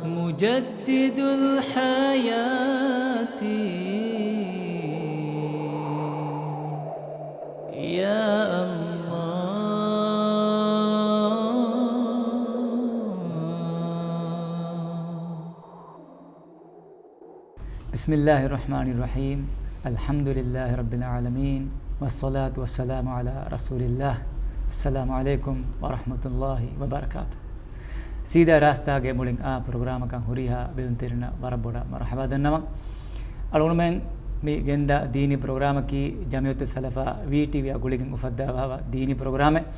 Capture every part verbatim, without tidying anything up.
مجدد الحياة يا الله. بسم الله الرحمن الرحيم. الحمد لله رب العالمين. والصلاة والسلام على رسول الله. السلام عليكم ورحمة الله وبركاته. ސީދާ ރާސްތާގެ މުޅިން އާ ޕްރޮގްރާމަކަށް ހުރިހާ ބެލުންތެރިންނަށް ވަރަށް ބޮޑަށް މަރުޙަބާ ދަންނަވަން. އަޅުގަނޑުމެން މި ގެންދާ ދީނީ ޕްރޮގްރާމަކީ ޖަމިއްޔަތު ސަލަފާ ވީ ޓީވީއާ ގުޅިގެން އުފައްދާފައިވާ ދީނީ ޕްރޮގްރާމެއް.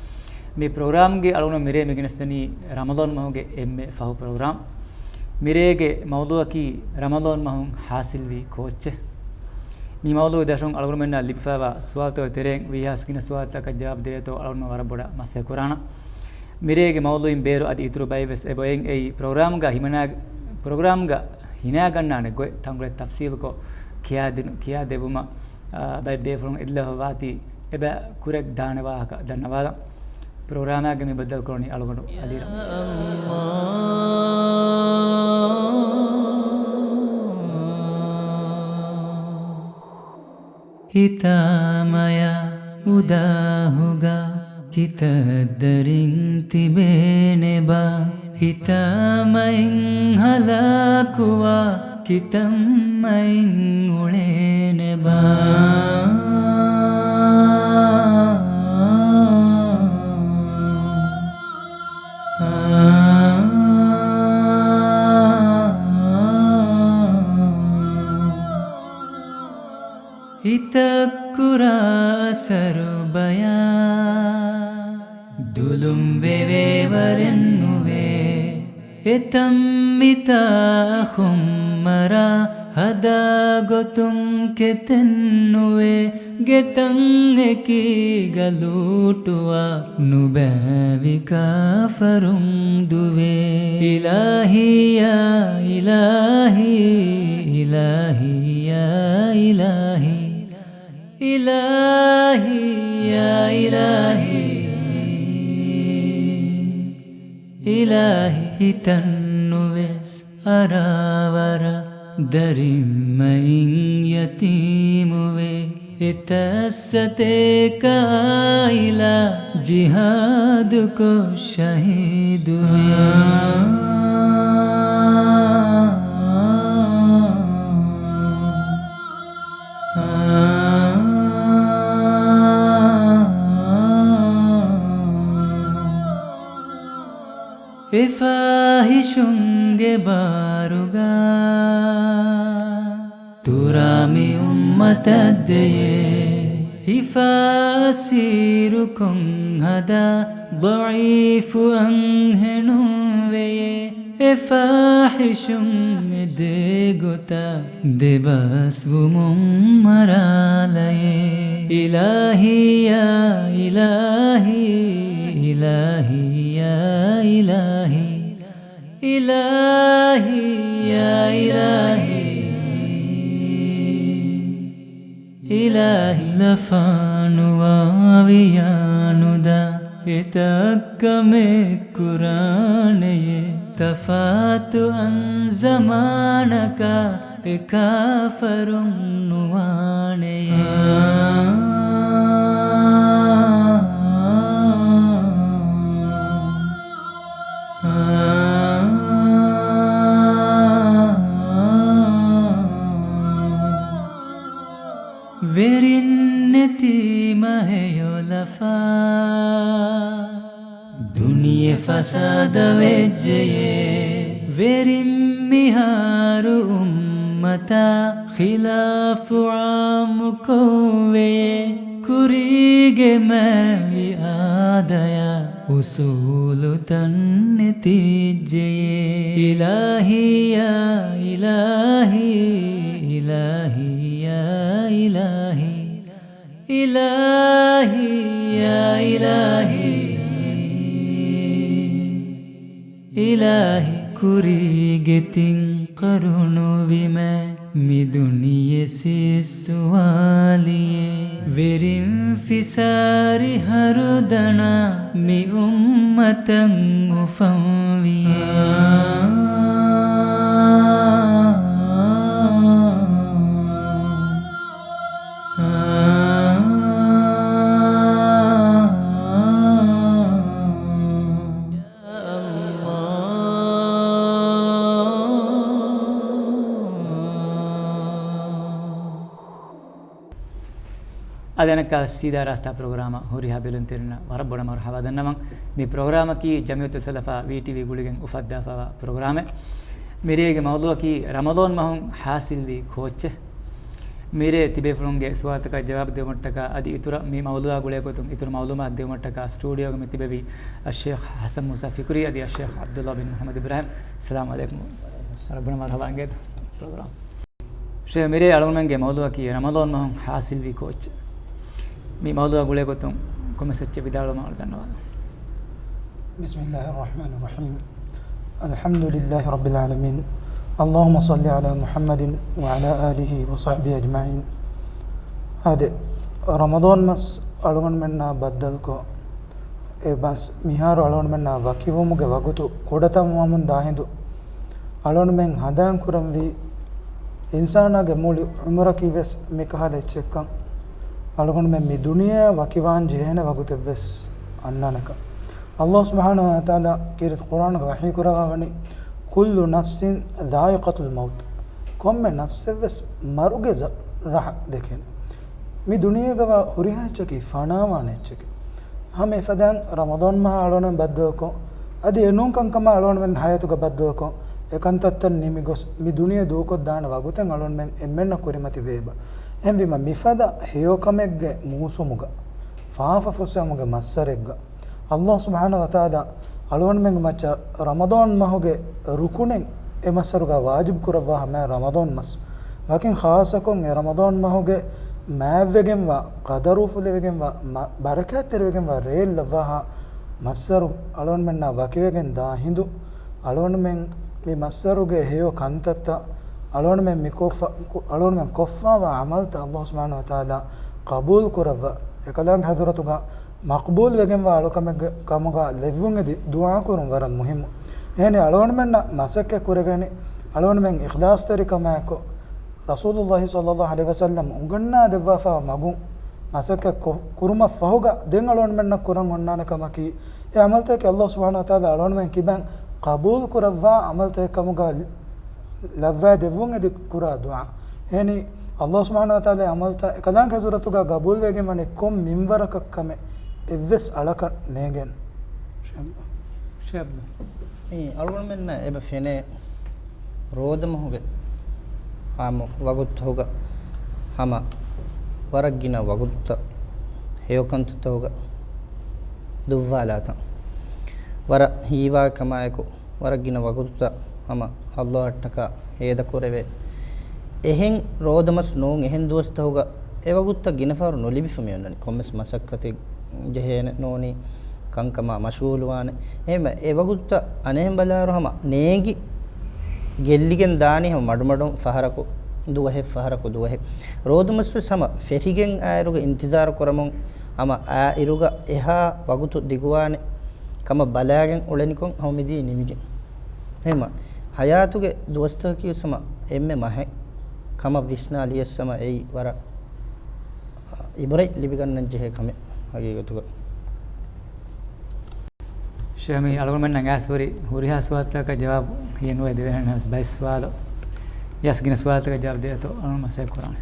މި ޕްރޮގްރާމްގެ އަޅުގަނޑު މިރޭ މި ގެނެސްދެނީ ރަމަޟާން މަހުގެ އެންމެ ފަހު ޕްރޮގްރާމް. މިރޭގެ މައުޟޫޢަކީ ރަމަޟާން މަހުން ޙާޞިލްވީ ކޯއްޗެއް؟ މި މައުޟޫޢުގެ ދަށުން އަޅުގަނޑުމެންނާ ލިބިފައިވާ ސުވާލުތަކުގެ ތެރެއިން ވީހާވެސް ގިނަ ސުވާލުތަކަށް ޖަވާބު ދެވޭތޯ އަޅުގަނޑުމެން ވަރަށް ބޮޑަށް މަސައްކަތް ކުރާނަން. މިރޭގެ މައުޟޫޢުން ބޭރު އަދި އިތުރު ބައެއް ވެސް އެބައޮތް. އެއީ ޕްރޮގްރާމްގަ ހިމަނާ-، ޕްރޮގްރާމްގަ ހިނާގަންނާނެ ގޮތް ތަންކޮޅެއް ތަފްޞީލުކޮށް ކިޔާދިނު-، ކިޔާދެއްވުމަށް، އާ، ބައެއް ބޭފުޅުން އެއްލަފަ ވާތީ އެބަ ކުރެއް ދާނެ ވާހަކަ ދަންނަވާލަން. ޕްރޮގްރާމާގެ މި ބައްދަލުކުރަނީ އަޅުގަނޑު އަލީ ރަމީސް. ހިތާމަޔާ އުދާހުގަ ކިތައްދަރިން ތިބޭނެބާ؟ ހިތާމައިން ހަލާކުވާ ކިތައްމައިން އުޅޭނެބާ؟ ހިތަށްކުރާ އަސަރު ބަޔާ ދުލުން ވެވޭ ވަރެއްނުވޭ. އެތަންމިތާ އަޚުން މަރާ ހަދާ ގޮތުން ކެތެއްނުވޭ. ގެތަން އެކީގަ ލޫޓުވާ ނުބައިވި ކާފަރުން ދުވޭ. އިލާހީ ޔާ އިލާހީ، އިލާހީ ޔާ އިލާހީ، އިލާހީ ޔާ އިލާހީ، އިލާހީ. ހިތަށްނުވެސް އަރާވަރަށް ދަރިންމައިން ޔަތީމުވޭ. އެތައްސަތޭކަ އާއިލާ ޖިހާދުކޮށް ޝަހީދުވޭ. އެ ފާޙިޝުންގެ ބާރުގަ ތުރާ މި އުއްމަތަށް ދެޔޭ. ހިފާ އަސީރުކޮށް ހަދާ ޟަޢީފު އަންހެނުން ވެޔޭ. އެ ފާޙިޝުން އެ ދޭ ގޮތަށް ދެބަސްވުމުން މަރާލައޭ. އިލާހީ ޔާ އިލާހީ، އިލާހީ ޔާ އިލާހީ، އިލާހީ ޔާ އިލާހީ، އިލާހީ. ލަފާނުވާ ވިޔާނުދާ އެތައް ކަމެއް ކުރާނެޔޭ. ތަފާތު އަން ޒަމާނަކާ އެ ކާފަރުން ނުވާނެޔޭ. ވެރިން ނެތީމަ ހެޔޮލަފާ ދުނިޔެ ފަސާދަ ވެއްޖެޔޭ. ވެރިން މިހާރު އުއްމަތާ ޚިލާފު ޢާއްމު ކޮށްވެޔޭ. ކުރީގެ މާތްވި އާދަޔާ އުސޫލުތައް ނެތިއްޖެޔޭ. އިލާހީ ޔާ އިލާހީ، އިލާހީ ޔާ އިލާހީ، އިލާހީ ޔާ އިލާހީ، އިލާހީ. ކުރީގެ ތިން ޤަރުނު ވީމަ މި ދުނިޔެ ސިއްސުވާލިޔޭ. ވެރިން ފިސާރި ހަރުދަނާ މި އުއްމަތަށް އުފަންވިޔޭ. ދެންނަކާ ސީދާ ރާސްތާ ޕްރޮގްރާމަށް ހުރިހާ ބެލުންތެރިންނަށް ވަރަށް ބޮޑަށް މަރުޙަބާ ދަންނަވަން. މި ޕްރޮގްރާމަކީ ޖަމިއްޔަތުއް ސަލަފާ ވީޓީވީ ގުޅިގެން އުފައްދާފައިވާ ޕްރޮގްރާމެއް. މިރޭގެ މައުޟޫޢަކީ ރަމަޟާން މަހުން ޙާޞިލްވީ ކޯއްޗެއް؟ މިރޭ ތިބޭފުޅުންގެ ސުވާލުތަކަށް ޖަވާބު ދެވުމަށްޓަކާ އަދި އިތުރަށް މި މައުޟޫޢާ ގުޅޭގޮތުން އިތުރު މައުލޫމާތު ދެވުމަށްޓަކާ ސްޓޫޑިއޯގަ މި ތިބެވީ އައްޝޭޚް ޙަސަން މޫސާ ފިކުރީ އަދި އައްޝޭޚް ޢަބްދުﷲ ބިން މުޙައްމަދު އިބްރާހިމް. އައްސަލާމު ޢަލައިކުމް. ރައްބުނަ މަރުޙަބާ އިނގޭތޯ ޕްރޮގްރާމް. ޝޭޚް، މިރޭ އަޅުގަނޑުމެންގެ މައުޟޫޢަކީ ރަމަޟާން މަހުން ޙާޞިލްވީ ކޯއްޗެއް؟ މި މައުޟޫޢާ ގުޅޭގޮތުން ކޮންމެސް އެއްޗެއް ވިދާޅުވުމަށް އަޅު ދަންނަވާލަން. بسم الله الرحمن الرحيم. الحمد لله رب العالمين. اللهم صل على محمد وعلى آله وصحبه أجمعين. އާދެ، ރަމަޟާން މަސް އަޅުގަނޑުމެންނާ ބައްދަލުކޮށް، އެ މަސް މިހާރު އަޅުގަނޑުމެންނާ ވަކިވުމުގެ ވަގުތު ކުޑަތަންވަމުން ދާހިނދު އަޅުގަނޑުމެން ހަނދާން ކުރަންވީ، އިންސާނާގެ މުޅި ޢުމުރަކީ ވެސް މިކަހަލަ އެއްޗެއްކަން. އަޅުގަނޑުމެން މި ދުނިޔެއަށް ވަކިވާން ޖެހޭނެ ވަގުތެއް ވެސް އަންނާނެކަން. ﷲ ސުބްޙާނަހޫ ވަތަޢާލާ ކީރިތި ޤުރްއާނުގަ ވަޙީ ކުރައްވާވަނީ، كل نفس ذائقة الموت. ކޮންމެ ނަފްސެއް ވެސް މަރުގެ ޒަ-، ރަހަ ދެކޭނެ. މި ދުނިޔޭގަވާ ހުރިހާ އެއްޗަކީ ފަނާވާނެ އެއްޗެކޭ. ހަމަ އެފަދައިން ރަމަޟާން މަހާ އަޅުގަނޑުމެން ބައްދަލުކޮށް، އަދި އެނޫން ކަންކަމާ އަޅުގަނޑުމެން ހަޔާތުގަ ބައްދަލުކޮށް، އެ ކަންތައްތައް ނިމިގޮސް، މި ދުނިޔެ ދޫކޮށްދާނެ ވަގުތެއް އަޅުގަނޑުމެން އެންމެންނަށް ކުރިމަތިވޭބަ. އެހެންވީމަ، މިފަދަ ހެޔޮކަމެއްގެ މޫސުމުގަ، ފާފަ ފުއްސެވުމުގެ މައްސަރެއްގަ، ﷲ ސުބްޙާނަހޫ ވަތަޢާލާ އަޅުގަނޑުމެންގެ މައްޗަށް ރަމަޟާން މަހުގެ ރުކުނެއް އެ މައްސަރުގަ ވާޖިބު ކުރައްވާ ހަމައެއް ރަމަޟާން މަސް. ވަކިން ޚާއްޞަކޮށް އެ ރަމަޟާން މަހުގެ މާތްވެގެންވާ، ޤަދަރުފުލެވިގެންވާ، މަ-، ބަރަކާތްތެރިވެގެންވާ ރޭއް ލައްވާހާ މައްސަރު އަޅުގަނޑުމެންނާ ވަކިވެގެން ދާ ހިނދު، އަޅުގަނޑުމެން މި މައްސަރުގެ ހެޔޮ ކަންތައްތައް އަޅުގަނޑުމެން މި ކޮށްފަ-، ކު-، އަޅުގަނޑުމެން ކޮށްފާވާ ޢަމަލްތައް ﷲ ސުބްޙާނަހޫ ވަތަޢާލާ ޤަބޫލު ކުރައްވާ، އެކަލާނގެ ޙަޟްރަތުގަ މަޤްބޫލު ވެގެންވާ އަޅުކަމެއްގެ ކަމުގަ ލެއްވުން އެދި ދުޢާ ކުރުން ވަރަށް މުހިއްމު. އެހެނީ އަޅުގަނޑުމެންނަށް މަސައްކަތް ކުރެވޭނީ، އަޅުގަނޑުމެން އިޚްލާޞްތެރިކަމާއެކު، ރަސޫލުﷲ ޞައްލަﷲ ޢަލައިހި ވަސައްލަމް އުނގަންނާ ދެއްވާފައިވާ މަގުން މަސައްކަތް ކޮ-، ކުރުމަށް ފަހުގަ ދެން އަޅުގަނޑުމެންނަށް ކުރަން އޮންނާނެ ކަމަކީ، އެ ޢަމަލްތަކެއް ﷲ ސުބްޙާނަހޫ ވަތަޢާލާ އަޅުގަނޑުމެން ކިބައިން ޤަބޫލު ކުރައްވާ ޢަމަލްތަކެއް ކަމުގަ ލައްވައި ދެއްވުން އެދި ކުރާ ދުޢާ. އެހެނީ، ﷲ ސުބްޙާނަހޫ ވަތަޢާލާ ޢަމަލްތައް އެކަލާނގެ ޙަޟްރަތުގަ ޤަބޫލުވެގެން ވަނީ ކޮން މިންވަރަކަށް ކަމެއް އެއްވެސް އަޅަކަށް ނޭނގެން. ޝައިބް. ޝައިބް. މި އަޅުގަނޑުމެންނަށް އެބަ ފެނޭ، ރޯދަމަހުގެ އާއްމު ވަގުތުތަކުގަ ހަމަ ވަރަށް ގިނަ ވަގުތުތައް ހެޔޮކަންތައްތަކުގަ ދުއްވާލާތަން. ވަރަށް ހީވާ ކަމާއެކު، ވަރަށް ގިނަ ވަގުތުތައް ހަމަ ﷲ އަށްޓަކާ ހޭދަކުރެވޭ. އެހެން ރޯދަމަސް ނޫން އެހެން ދުވަސްތަކުގަ އެ ވަގުތުތައް ގިނަފަހަރު ނުލިބިފަ މިއޮންނަނީ. ކޮންމެސް މަސައްކަތެއް ޖެހޭނެ ނޫނީ، ކަންކަމާ މަޝްޣޫލުވާނެ. އެހެންވެ، އެ ވަގުތުތައް އަނެއްހެން ބަލާއިރު ހަމަ ނޭނގި ގެއްލިގެން ދާނީ ހަމަ މަޑުމަޑުން ފަހަރަކު ދުވަހެއް، ފަހަރަކު ދުވަހެއް. ރޯދަމަސްވެސް ހަމަ ފެށިގެން އާއިރުގަ އިންތިޒާރު ކުރަމުން ހަމަ އާއިރުގަ އެހާ ވަގުތު ދިގުވާނެ ކަމަށް ބަލާގެން އުޅެނިކޮށް ހަމަ މިދީ ނިމިގެން. އެހެންމަ ހަޔާތުގެ ދުވަސްތަކަކީ ވެސް ހަމަ އެންމެ މަހެއް ކަމަށް ވިސްނާލިޔަސް ހަމަ އެއީ ވަރަށް އިބްރަތް ލިބިގަންނަން ޖެހޭ ކަމެއް ހަގީގަތުގަ. ޝޭޚް، މި އަޅުގަނޑުމެންނަށް އައިސް ހުރި ހުރިހާ ސުވާލުތަކަށް ޖަވާބު ހިޔެއް ނުވޭ ދެވޭނެ. ނަމަވެސް ބައެއް ސުވާލު، ޔަސް ގިނަ ސުވާލުތަކަށް ޖަވާބު ދޭތޯ އަޅުގަނޑު މަސައްކަތް ކުރާނެ.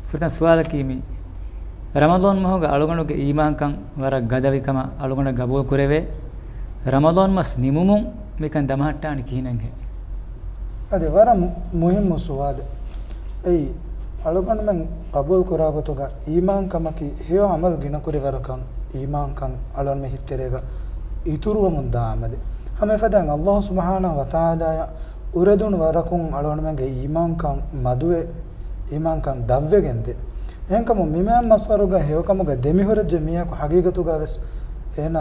ފުރަތަމަ ސުވާލަކީ މި ރަމަޟާން މަހުގަ އަޅުގަނޑުގެ އީމާންކަން ވަރަށް ގަދަވި ކަމަށް އަޅުގަނޑަށް ގަބޫލު ކުރެވޭ. ރަމަޟާން މަސް ނިމުމުން މިކަން ދަމަހައްޓާނީ ކިހިނެއްހޭ؟ އަދި ވަރަށް މުހިއްމު ސުވާލެއް. އެއީ، އަޅުގަނޑުމެން ޤަބޫލު ކުރާ ގޮތުގަ އީމާންކަމަކީ ހެޔޮ ޢަމަލު ގިނަކުރި ވަރަކަށް އީމާންކަން އަޅުގަނޑުމެން ހިތްތެރޭގަ އިތުރުވަމުން ދާ ޢަމަލެއް. ހަމަ އެފަދައިން ﷲ ސުބްޙާނަހޫ ވަތަޢާލާއަށް އުރެދުނު ވަރަކުން އަޅުގަނޑުމެންގެ އީމާންކަން މަދުވެ، އީމާންކަން ދަށްވެގެންދޭ. އެހެންކަމުން މި މާތް މައްސަރުގަ ހެޔޮކަމުގަ ދެމިހުރެއްޖެ މީހަކު ހަގީގަތުގަ ވެސް އޭނާ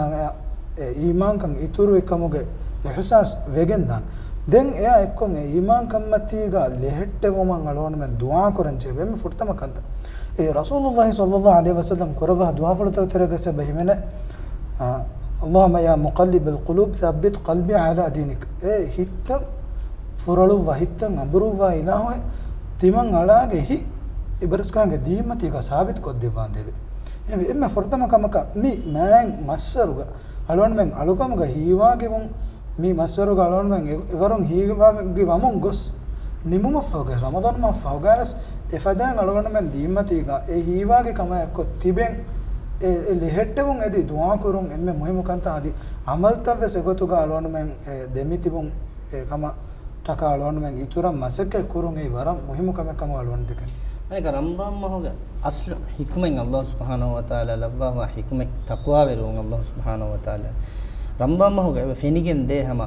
އެ އީމާންކަން އިތުރުވި ކަމުގެ އިޙްސާސް ވެގެން ދާނެ. ދެން އެއާ އެއްކޮށް އެ އީމާންކަންމަތީގަ ލެހެއްޓެވުމަށް އަޅުގަނޑުމެން ދުޢާ ކުރަން ޖެހޭ އެންމެ ފުރަތަމަ ކަންތައް. އެ ރަސޫލުﷲ ޞައްލަﷲ ޢަލައިހި ވަސައްލަމް ކުރައްވާ ދުޢާފުޅުތަކުގެ ތެރޭގަ އެބަ ހިމެނޭ، އާ، اللهم يا مقلب القلوب ثبت قلبي على دينك. އޭ ހިތްތައް ފުރޮޅުއްވާ، ހިތްތައް އަނބުރުއްވާ އިލާހުއޭ، ތިމަން އަޅާގެ ހިތް އިބްރިސްގާނގެ ދީންމަތީގަ ސާބިތުކޮށްދެއްވާނދޭވެ. އެހެންވެ، އެންމެ ފުރަތަމަ ކަމަކަށް މި މާތް މައްސަރުގަ އަޅުގަނޑުމެން އަޅުކަމުގަ ހީވާގިވުން، މި މައްސަރުގަ އަޅުގަނޑުމެން އެ-، އެވަރުން ހީވާގި ވަމުން ގޮސް، ނިމުމަށްފަހުގައި، ރަމަޟާން މަހަށް ފަހުގައިވެސް އެފަދައިން އަޅުގަނޑުމެން ދީންމަތީގަ އެ ހީވާގި ކަމާ އެއްކޮށް ތިބެން، އެ، އެ ލިހެއްޓެވުން އެދި ދުޢާ ކުރުން އެންމެ މުހިއްމު ކަންތައް އަދި ޢަމަލްތައްވެސް އެގޮތުގަ އަޅުގަނޑުމެން އެ ދެމިތިބުން އެ ކަމަށް ޓަކާ އަޅުގަނޑުމެން އިތުރަށް މަސައްކަތް ކުރުން އެއީ ވަރަށް މުހިއްމު ކަމެއް ކަމަށް އަޅުގަނޑު ދެކެން. އަނެކަ ރަމަޟާން މަހުގެ އަސްލު ޙިކުމަތް ﷲ ސުބްޙާނަހޫ ވަތަޢާލާ ލައްވާފަ ޙިކުމަތް ތަޤްވާވެރިވުން. ﷲ ސުބްޙާނަހޫ ވަތަޢާލާ ރަމަޟާން މަހުގަ އެބަ ފެނިގެން ދޭ ހަމަ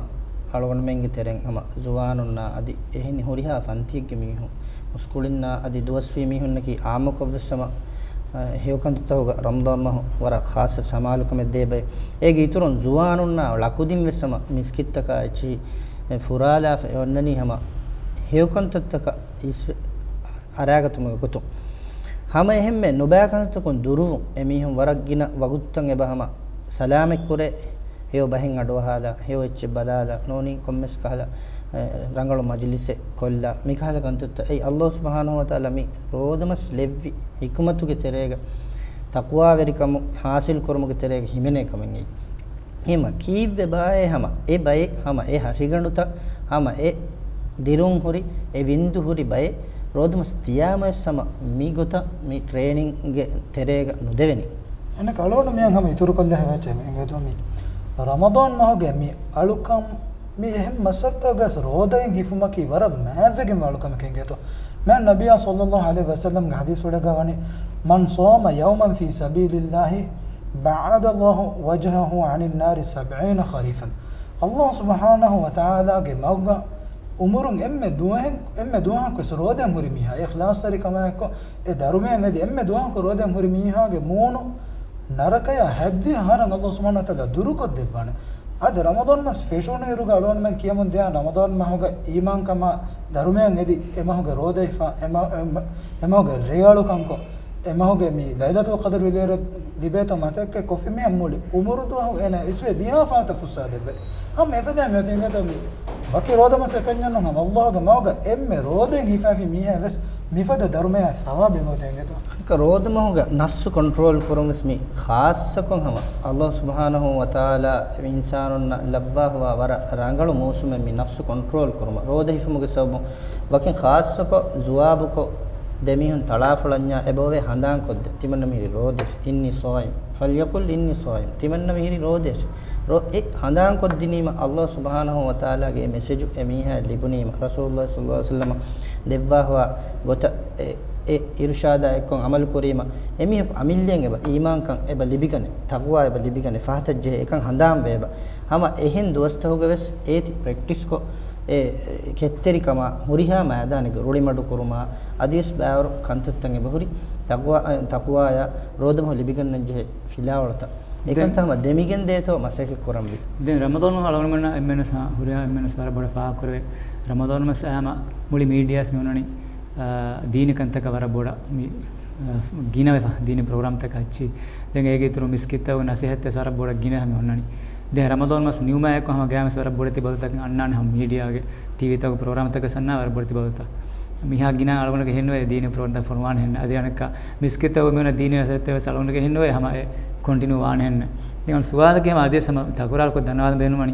އަޅުގަނޑުމެންގެ ތެރެއިން ހަމަ ޒުވާނުންނާ އަދި އެހެނި ހުރިހާ ފަންތިއެއްގެ މީހުން، މުސްކުޅިންނާ އަދި ދުވަސްވީ މީހުންނަކީ ޢާއްމުކޮށްވެސް ހަމަ، އަ، ހެޔޮކަންތައްތަކުގަ ރަމަޟާން މަހު ވަރަށް ޚާއްޞަ ސަމާލުކަމެއް ދޭ ބައެއް. އޭގެ އިތުރުން ޒުވާނުންނާ ޅަކުދިންވެސް ހަމަ މިސްކިތްތަކާ އެއްޗިހި ފުރާލާފަ އެ އޮންނަނީ ހަމަ ހެޔޮކަންތައްތަކަށް އިސްވެ އަރާގަތުމުގެ ގޮތުން. ހަމަ އެހެންމެ ނުބައި ކަންތައްތަކުން ދުރުވުން، އެމީހުން ވަރަށް ގިނަ ވަގުތުތައް އެބަ ހަމަ ސަލާމަތްކުރޭ، ހެޔޮ ބަހެއް އަޑުއަހާލާ، ހެޔޮ އެއްޗެއް ބަލާލާ، ނޫނީ ކޮންމެސް ކަހަލަ، އެ، ރަނގަޅު މަޖިލިސެއް ކޮށްލާ، މިކަހަލަ ކަންތައްތައް. އެއީ ﷲ ސުބްޙާނަހޫ ވަތަޢާލާ މި ރޯދަމަސް ލެއްވި ޙިކުމަތުގެ ތެރޭގަ، ތަޤްވާވެރިކަމު ޙާޞިލް ކުރުމުގެ ތެރޭގަ ހިމެނޭ ކަމެއް އެއީ. ހަމަ ކީއްވެ ބާއޭ ހަމަ އެ ބައެއް، ހަމަ އެ ހަށިގަނޑުތައް، ހަމަ އެ ދިރުން ހުރި، އެ ވިންދު ހުރި ބައެއް ރޯދަމަސް ތިޔާމަވެސް ހަމަ މި ގޮތަށް މި ޓްރޭނިންގެ ތެރޭގަ ނުދެވެނީ. އަނެއް އަޅުގަނޑު މިއަށް ހަމަ އިތުރުކޮށްލަ ހެވޭތެ މި އިނގޭތޯ މި ރަމަޟާން މަހުގެ މި އަޅުކަން މި އެހެން މައްސަރުތަކުގަސް ރޯދައިން ހިފުމަކީ ވަރަށް މާތްވެގެން އަޅުކަމެކޭ އިނގޭތޯ. މާތް ނަބިއްޔާ ޞައްލައްލާހު ޢަލައިހި ވަސައްލަމްގެ ޙަދީޘްފުޅެއްގަ ވަނީ، "من صام يوما في سبيل الله بعد الله وجهه عن النار سبعين خريفا." ﷲ ސުބްޙާނަހޫ ވަތަޢާލާގެ މަގުގަ އުމުރުން އެންމެ ދުވަހެއް، އެންމެ ދުވަހަކުވެސް ރޯދައިން ހުރި މީހާ، އިޚްލާޞްތެރިކަމާއެއްކޮށް އެ ދަރުމައަށް އެދި އެންމެ ދުވަހަކު ރޯދައިން ހުރި މީހާގެ މޫނު ނަރަކަޔާ ހަތްދިހަ އަހަރަށް ﷲ ސުބްޙާނަހޫ ވަތަޢާލާ ދުރުކޮށްދެއްވާނެ. އަދި ރަމަޟާން މަސް ފެށުނު އިރުގަ އަޅުގަނޑުމެން ކިޔަމުން ދިޔަ ރަމަޟާން މަހުގަ އީމާންކަމާ ދަރުމައަށް އެދި އެ މަހުގެ ރޯދަ ހިފާ، އެ މަ-، އެ މަ-، އެ މަހުގެ ރޭއަޅުކަންކޮށް، އެ މަހުގެ މި ލައިލަތުލް ޤަދްރު ލިބޭތޯ މަސައްކަތް ކޮށްފި މީހާ މުޅި އުމުރު ދުވަހު އޭނަ އިސްވެ ދިޔާ ފަހަތަށް ފުއްސާ ދެއްވޭ. ހަމަ އެފަދައިން މިއޮތީ އިނގޭތޯ މި ވަކި ރޯދަ މަސް އެކަންޏެއް ނޫން ހަމަ ﷲގެ މަގުގަ އެންމެ ރޯދައިން ހިފާފި މީހާ ވެސް މިފަދަ ދަރުމަޔާ ސަވާބެއް އޮތޭ އިނގޭތޯ. ރޯދަ މަހުގަ ނަފްސު ކޮންޓްރޯލް ކުރުން ވެސް މި ޚާއްޞަކޮށް ހަމަ ﷲ ސުބްޙާނަހޫ ވަތަޢާލާ އިންސާނުންނަށް ލައްވާފަވާ ވަރަށް ރަނގަޅު މޫސުމެއް މި ނަފްސު ކޮންޓްރޯލް ކުރުމަށް. ރޯދަ ހިފުމުގެ ސަބަބުން ވަކިން ޚާއްޞަކޮށް ޒުވާބުކޮށް ދެމީހުން ތަޅާފޮޅަންޏާ އެބައޮވޭ ހަނދާންކޮށްދޭ، ތިމަންނަ މިހިރީ ރޯދައޭ، إني صائم، فليقل إني صائم، ތިމަންނަ މިހިރީ ރޯދައޭ. ރޯ-، އެ ހަނދާންކޮށްދިނީމަ، ﷲ ސުބްޙާނަހޫ ވަތަޢާލާގެ އެ މެސެޖު އެ މީހާ ލިބުނީމަ، ރަސޫލުﷲ ޞައްލައްލާހު ޢަލައިހި ވަސައްލަމަ ދެއްވާފަވާ ގޮތަށް އެ، އެ އިރުޝާދާ އެއްކޮށް ޢަމަލު ކުރީމަ، އެމީހަކު އަމިއްލައިން އެބަ އީމާންކަން އެބަ ލިބިގަނެ، ތަޤްވާ އެބަ ލިބިގަނެ، ފަހަތަށް ޖެހޭ އެކަން ހަނދާންވޭ އެބަ. ހަމަ އެހެން ދުވަސްތަކުގަވެސް އޭތި ޕްރެކްޓިސްކޮށް، އެ ކެތްތެރިކަމާ ހުރިހާ މައިދާނެއްގަ ރުޅިމަޑުކުރުމާ އަދިވެސް ބައިވަރު ކަންތައްތައް އެބަހުރި ތަޤްވާ، ތަޤްވާޔާ ރޯދަމަހު ލިބިގަންނަންޖެހޭ ފިލާވަޅުތައް. އެކަންތައް ހަމަ ދެމިގެން ދޭތޯ މަސައްކަތް ކުރަންވީ. ދެން ރަމަޟާން މަހު އަޅުގަނޑުމެންނަށް އެންމެނަސް ހުރިހާ އެންމެނަސް ވަރަށް ބޮޑަށް ފާހަގަކުރެވޭ. ރަމަޟާން މަސް ހަމަ މުޅި މީޑިއާސް މި އޮންނަނީ، އާ، ދީނީ ކަންތަކަށް ވަރަށް ބޮޑަށް މި، އާ، ގިނަވެފަ ދީނީ ޕްރޮގްރާމްތަކަށް އައްޗި. ދެން އޭގެ އިތުރު މިސްކިތްތަކުގެ ނަސޭހަތްތައް ވަރަށް ބޮޑަށް ގިނަވެފަ މި އޮންނަނީ. ދެން ރަމަޟާން މަސް ނިމުމާއެކު ހަމަ ގައިމުވެސް ވަރަށް ބޮޑެތި ބަދަލުތަކެއް އަންނާނެ ހަމަ މީޑިއާގެ ޓީވީތަކުގެ ޕްރޮގްރާމްތަކަށް އަންނާ ވަރަށް ބޮޑެތި ބަދަލުތައް. މިހާ ގިނަ އަޅުގަނޑުގެ ހެންވޭ ދީނީ ޕްރޮގްރާމްތައް ފޮނުވާނެ ހެންނެއް. އަދި އަނެއްކާ މިސްކިތްތަކުގަ މި އޮންނަ ދީނީ ނަސޭހަތްތައް ވެސް އަޅުގަނޑުގެ ހެންވޭ ހަމަ އެ ކޮންޓިނިއު ވާނެ ހެންނެއް. ދެން އަޅު ސުވާލަކީ ހަމަ އަދިވެސް ހަމަ ތަކުރާރުކޮށް ދަންނަވާލަން ބޭނުންވަނީ.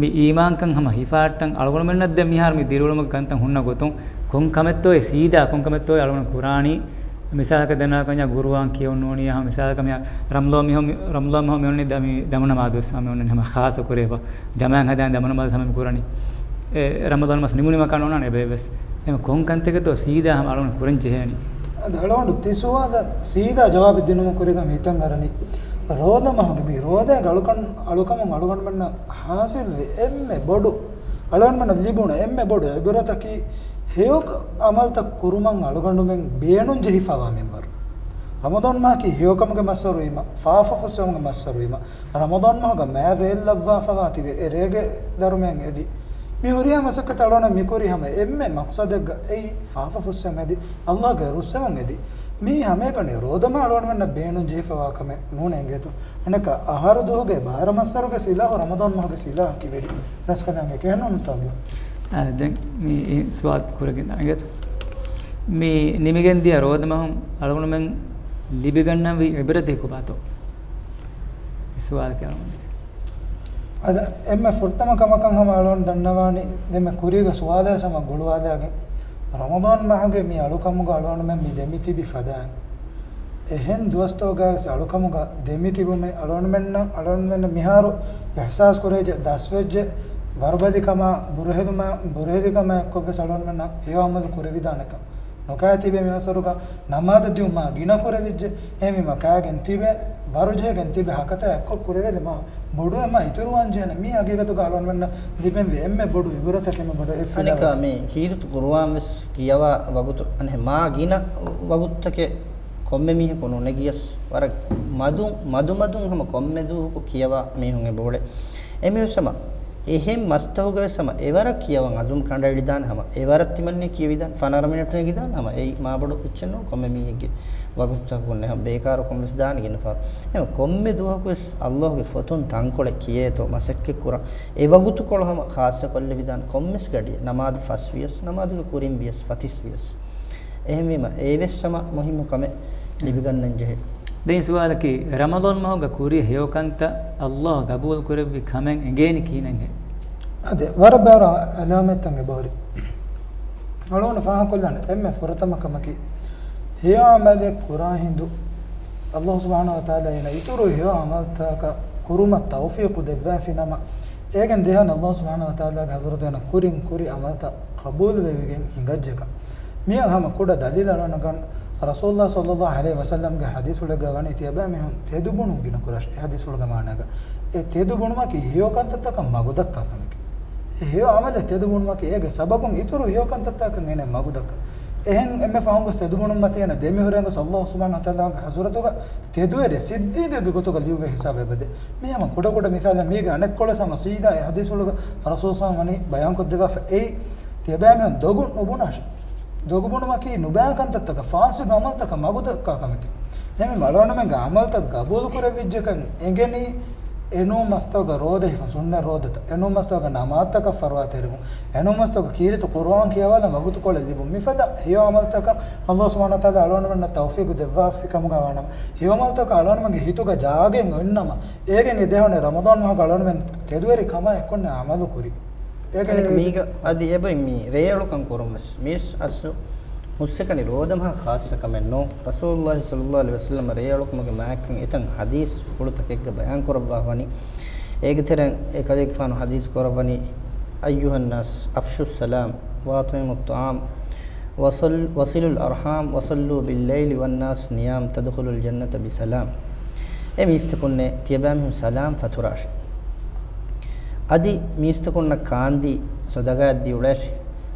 މި އީމާންކަން ހަމަ ހިފާއްޓަން އަޅުގަނޑުމެންނަށް ދެން މިހާރު މި ދިރިއުޅުމުގެ ކަންތައް ހުންނަ ގޮތުން ކޮން ކަމެއްތޯއޭ ސީދާ ކޮން ކަމެއްތޯއޭ އަޅުގަނޑު ކުރާނީ؟ މިސާލަކަށް ދެންނެވި ކަންޏާ ގުރުއާން ކިޔެވުން ނޫނީ ހަމަ މިސާލަކަށް މިހާ ރަމަޟާން މަހު މި، ރަމަޟާން މަހު މި އޮންނަނީ ދަ-، މި ދަމު ނަމާދު ވެސް ހަމަ މި އޮންނަނީ ހަމަ ޚާއްޞަ ކުރެވިފަ. ޖަމާޢަތް ހަދާން ދަމު ނަމާދު ހަމަ މި ކުރަނީ. އެ، ރަމަޟާން މަސް ނިމުނީމަ ކަން އޮންނާނެ އެބައެއްވެސް. އެމަ ކޮން ކަންތަކެއްތޯ ސީދާ ހަމަ އަޅުގަނޑު ކުރަން ޖެހޭނީ؟ އަދި އަޅުގަނޑު ތި ސުވާލަށް ސީދާ ޖަވާބެއް ދިނުމުގެ ކުރިން ހަމަ ހިތަށް އަރަނީ ރޯދަ މަހުގެ މި ރޯދައިގެ އަޅުކަން، އަޅުކަމުން އަޅުގަނޑުމެންނަށް ހާސިލްވި އެންމެ ބޮޑު، އަޅުގަނޑުމެންނަށް ލިބުނު އެންމެ ބޮޑު ޢިބްރަތަކީ ހެޔޮ ޢަމަލްތައް ކުރުމަށް އަޅުގަނޑުމެން ބޭނުން ޖެހިފަވާ މިންވަރު. ރަމަޟާން މަހަކީ ހެޔޮކަމުގެ މައްސަރުވީމަ، ފާފަ ފުއްސެވުމުގެ މައްސަރުވީމަ، ރަމަޟާން މަހުގަ މާތް ރޭއްލައްވާފަވާ ތިބެ އެ ރޭގެ ދަރުމައަށް އެދި، މި ހުރިހާ މަސައްކަތް އަޅުގަނޑު މި ކުރީ ހަމަ އެންމެ މަޤްޞަދެއްގަ އެއީ ފާފަ ފުއްސެވުމަށް އެދި، ﷲގެ ރުއްސެވުން އެދި. މީ ހަމައެކަނި ރޯދަމަ އަޅުގަނޑުމެންނަށް ބޭނުން ޖެހިފަވާ ކަމެއް ނޫނޭ އިނގޭތޯ. އަނެއްކާ އަހަރު ދުވަހުގެ ބާރަ މައްސަރުގެ ސިލާހު ރަމަޟާން މަހުގެ ސިލާހަކީ ވެރި ރަސްކަލާނގެ ކެހެން ނޫންތޯ އަބްދު؟ އާ، ދެން މި ސުވާލު ކުރެގެން ދާނެ އިނގޭތޯ. މި ނިމިގެން ދިޔަ ރޯދަމަހުން އަޅުގަނޑުމެން ލިބިގަންނަވި ޢިބްރަތެއް ކޮބާތޯ؟ އެ ސުވާލަކީ އަޅުގަނޑު އަދި އެންމެ ފުރަތަމަ ކަމަކަށް ހަމަ އަޅުގަނޑު ދަންނަވާނީ، ދެންމެ ކުރީގެ ސުވާލާ ހަމަ ގުޅުވާލާގެން، ރަމަޟާން މަހުގެ މި އަޅުކަމުގަ އަޅުގަނޑުމެން މި ދެމިތިބި ފަދައިން، އެހެން ދުވަސްތަކުގައިވެސް އަޅުކަމުގަ ދެމިތިބުމެއް އަޅުގަނޑުމެންނަށް، އަޅުގަނޑުމެންނަށް މިހާރު އިޙްސާސް ކުރެވިއްޖެ، ދަސްވެއްޖެ، ވަރުބަލިކަމާ ބުރުހެލުމާ، ބުރުހެލިކަމާ އެއްކޮށްވެސް އަޅުގަނޑުމެންނަށް ހެޔޮ އަމަލު ކުރެވިދާނެކަން. ނުކާ ތިބޭ މި އަސަރުގަ ނަމާދަށް ދިއުމާ ގިނަ ކުރެވިއްޖެ. އެހެންވީމަ ކާގެން ތިބެ ވަރުޖެހިގެން ތިބެ ހަކަތަ އެއްކޮށް ކުރެވެލި މާ ބޮޑުވެމާ އިތުރުވާންޖެހޭނެ. މީ ހަގީގަތުގަ އަޅުގަނޑުމެންނަށް ލިބެންވީ އެންމެ ބޮޑު އިބުރަތަކެއް މި ބޮޑު އެއް އަނެކާ ފިލާވަޅު. މި ކީރިތި ޤުރުއާން ވެސް ކިޔަވާ ވަގުތު، އަނެއް މާ ގިނަ ވަގުތުތަކެއް ކޮންމެ މީހަކު ނުނެގިޔަސް، ވަރަށް މަދު، މަދުމަދުން ހަމަ ކޮންމެ ދުވަހަކު ކިޔަވާ މީހުން އެބައުޅޭ. އެމީހުން ހަމަ އެހެން މަސްތަކުގަވެސް ހަމަ އެވަރަށް ކިޔަވަން އަޒުމް ކަނޑައެޅިދާނެ، ހަމަ އެވަރަށް ތިމަންނެ ކިޔެވިދާނެ، ފަނަރަ މިނެޓު ނެގިދާނެ، ހަމަ އެއީ މާބޮޑު އެއްޗެއް ނޫން، ކޮންމެ މީހެއްގެ ވަގުތުތަކުން ހަމަ ބޭކާރުކަން ވެސް ދާނެ ގިނަ ފަހަރު. އެހެން ކޮންމެ ދުވަހަކުވެސް ﷲ ގެ ފޮތުން ތަންކޮޅެއް ކިޔޭތޯ މަސައްކަތްކުރަން، އެ ވަގުތުކޮޅު ހަމަ ޚާއްޞަކޮށްލެވިދާނެ ކޮންމެސް ގަޑިއެއް، ނަމާދު ފަސް ވިޔަސް، ނަމާދުގެ ކުރިން ވިޔަސް، ފަތިސް ވިޔަސް. އެހެންވީމަ، އެވެސް ހަމަ މުހިއްމު ކަމެއް ލިބިގަންނަން ޖެހޭ. ދެން ސުވާލަކީ، ރަމަޟާން މަހުގަ ކުރި ހެޔޮކަންތައް ﷲ ގަބޫލު ކުރެއްވި ކަމެއް އެނގޭނީ ކިހިނެއްހޭ؟ އަދި ވަރަށް ބާރަ އަލާމަތްތައް އެބަހުރި. އަޅުގަނޑު ފާހަގަކޮށްލާނެ އެންމެ ފުރަތަމަ ކަމަކީ، ހެޔޮ އަމަލެއް ކުރާ ހިނދު، ﷲ ސުބްޙާނަހޫ ވަތަޢާލާ އޭނަ އިތުރު ހެޔޮ އަމަލްތަކަށް ކުރުމަށް ތައުފީޤު ދެއްވާފި ނަމަ، އޭގެން ދެހަން ﷲ ސުބްޙާނަހޫ ވަތަޢާލާގެ ޙަޟްރަތު އޭނަ ކުރިން ކުރި އަމަލްތައް ޤަބޫލުވެވިގެން ހިނގައްޖެކަން. މިއަށް ހަމަ ކުޑަ ދަލީލެއް އަޅުގަނޑު ރަސޫލުﷲ ޞައްލަﷲ ޢަލައިހި ވަސައްލަމްގެ ޙަދީޘްފުޅެއްގަ ވަނީ ތިޔަބައިމީހުން ތެދުބުނުން ގިނަ ކުރާށި. އެ ޙަދީޘްފުޅުގެ މާނައިގަ އެ ތެދުބުނުމަކީ ހެޔޮ ކަންތައްތަކަށް މަގުދައްކާ ކަމެކޭ. އެ ހެޔޮ އަމަލެއް ތެދުބުނުމަކީ އޭގެ ސަބަބުން އިތުރު ހެޔޮ ކަންތައްތަކަށް އޭނަ މަގުދައްކާ. އެހެން އެންމެ ފަހުން ގޮސް ތެދުބުނުން މަތީ އޭނަ ދެމިހުރެން ގޮސް ﷲ ސުބްޙާނަހޫ ވަތަޢާލާގެ ޙަޟްރަތުގަ ތެދުވެރި ސިއްދީޤެއްގެ ގޮތުގަ ލިޔުއްވި ހިސާބެއް އެބަދޭ. މީ ހަމަ ކުޑަކުޑަ މިސާލެއް. މީގެ އަނެއްކޮޅެއް ހަމަ ސީދާ އެ ޙަދީޘްފުޅުގަ ރަސޫލު ޞައްލަﷲ ވަނީ ބަޔާންކޮށްދެއްވާފަ. އެއީ، ތިޔަބައިމީހުން ދޮގު ނުބުނާށި. ދޮގު ބުނުމަކީ ނުބައި ކަންތައްތަކަށް، ފާސިގު އަމަލްތަކަށް މަގުދައްކާ ކަމެކޭ. އެހެންވީމަ އަޅުގަނޑުމެންގެ އަމަލްތައް ގަބޫލު ކުރެވިއްޖެކަން އެނގެނީ، އެނޫން މަސްތަކުގަ ރޯދަ ހިފަން، ސުންނަ ރޯދަތައް، އެނޫން މަސްތަކުގަ ނަމާދުތަކަށް ފަރުވާތެރިވުން، އެނޫން މަސްތަކުގަ ކީރިތި ޤުރުއާން ކިޔަވާލަން ވަގުތުކޮޅެއް ލިބުން. މިފަދަ ހެޔޮ އަމަލްތަކަށް ﷲ ސުބްޙާނަހޫ ވަތަޢާލާ އަޅުގަނޑުމެންނަށް ތައުފީޤު ދެއްވާފި ކަމުގަ ވާނަމަ، ހެޔޮ އަމަލްތަކަށް އަޅުގަނޑުމެންގެ ހިތުގަ ޖާގައެއް އޮތްނަމަ، އޭގެން އެ ދެހަވަނެ ރަމަޟާން މަހުގަ އަޅުގަނޑުމެން ތެދުވެރި ކަމާ އެއްކޮށްނެ އަމަލު ކުރި. އޭގެ އަނެކަ މީގަ އަދި އެބައި މި ރޭއަޅުކަން ކުރުން ވެސް މީސް އަސްލު ހުސްއެކަނި ރޯދަމަހަށް ޚާއްޞަ ކަމެއް ނޫން. ރަސޫލުﷲ ޞައްލަﷲ ޢަލައިހި ވަސައްލަމަ ރޭއަޅުކަމުގެ މާތްކަން އެތަން ޙަދީޘް ފުޅުތަކެއްގަ ބަޔާން ކުރައްވާ ވަނީ. އޭގެ ތެރެއިން އެކަލޭގެފާނު ޙަދީޘް ކުރައްވަނީ، أيها الناس أفشوا السلام وأطعموا الطعام وصل-، وصلوا الأرحام وصلوا بالليل والناس نيام تدخلوا الجنة بسلام. އޭ މީސްތަކުންނޭ، ތިޔަބައިމީހުން ސަލާމް ފަތުރާށި. އަދި މީސްތަކުންނަށް ކާންދީ ޞަދަޤާތް ދީ އުޅޭށި.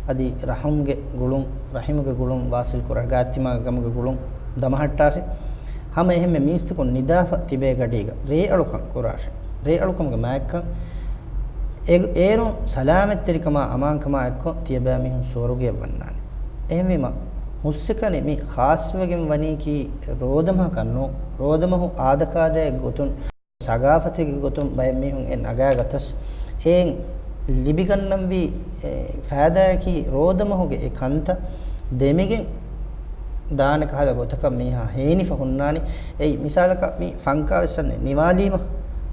އަދި ރަޙުމްގެ ގުޅުން، ރަޙިމުގެ ގުޅުން ވާޞިލް ކުރާށި، ގާތްތިމާގެ ގަމުގެ ގުޅުން ދަމަހައްޓާށި. ހަމަ އެހެންމެ މީސްތަކުން ނިދާފަ ތިބޭ ގަޑީގަ ރޭއަޅުކަން ކުރާށި. ރޭއަޅުކަމުގެ މާތްކަން އެ-، އޭރުން ސަލާމަތްތެރިކަމާ އަމާންކަމާ އެއްކޮށް ތިޔަބައިމީހުން ސުވަރުގެއަށް ވަންނާނެ. އެހެންވީމަ، ހުސްއެކަނި މި ޚާއްޞަވެގެން ވަނީކީ ރޯދަމަހަކަށް ނޫން. ރޯދަމަހު އާދަކާދައެއް ގޮތުން، ސަގާފަތެއްގެ ގޮތުން ބައެއް މީހުން އެ ނަގާ ގަތަސް، އެއިން ލިބިގަންނަންވީ، އެ، ފައިދާއަކީ ރޯދަމަހުގެ އެ ކަންތައް ދެމިގެން ދާނެ ކަހަލަ ގޮތަކަށް މީހާ ހޭނިފަ ހުންނާނެ. އެއީ މިސާލަކަށް މި ފަންކާ ވެސް އަންނަ ނިވާލީމަ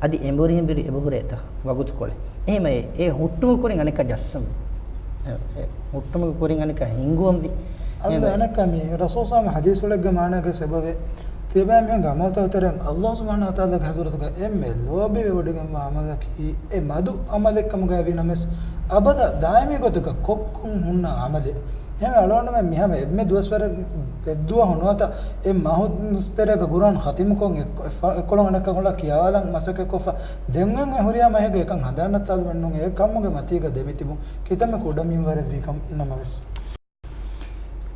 އަދި އެނބުރި އެނބުރި އެބަހުރޭތަ ވަގުތުކޮޅެއް. އެހެމަ އެ، އެ ހުއްޓުމުގެ ކުރިން އަނެއްކާ ޖައްސަން. އެ، އެ ހުއްޓުމުގެ ކުރިން އަނެއްކާ ހިނގުވަންވީ. އަދި އެހެމަ އަނެއްކާ މި ރަސޫލު ޞައްލަﷲ ޙަދީޘްފުޅެއްގެ މާނައިގަ ސަބަބެއް. ތިޔަބައިމީހުންގެ އަމަލްތަކުގެ ތެރެއިން ﷲ ސުބްޙާނަހޫ ވަތަޢާލާގެ ޙަޟްރަތުގަ އެންމެ ލޯބިވެވޮޑިގެންވާ އަމަލަކީ އެ މަދު އަމަލެއްކަމުގައިވީ ނަމަވެސް، އަބަދަށް ދާއިމީ ގޮތަކަށް ކޮށްކޮށް ހުންނަ އަމަލެއް. އެހެންވެ އަޅުގަނޑުމެން މި ހަމަ އެންމެ ދުވަސްވަރެއް އެއްދުވަހު ނުވަތަ އެއް މަހުތެރޭގަ ޤުރުއާން ޚަތިމުކޮށް އެއް، އެއް، އެއްކޮޅު އަނެއްކަކުޅަ ކިޔާލަން މަސައްކަތްކޮށްފަ ދެން އެ ހުރިހާ މަހެއްގަ އެކަން ހަނދާންނައްތާލުމެއް ނޫން. އެ ކަމުގެ މަތީގަ ދެމިތިބުން ކިތަންމެ ކުޑަމިންވަރެއްވީ ކަމަށް ނަމަވެސް.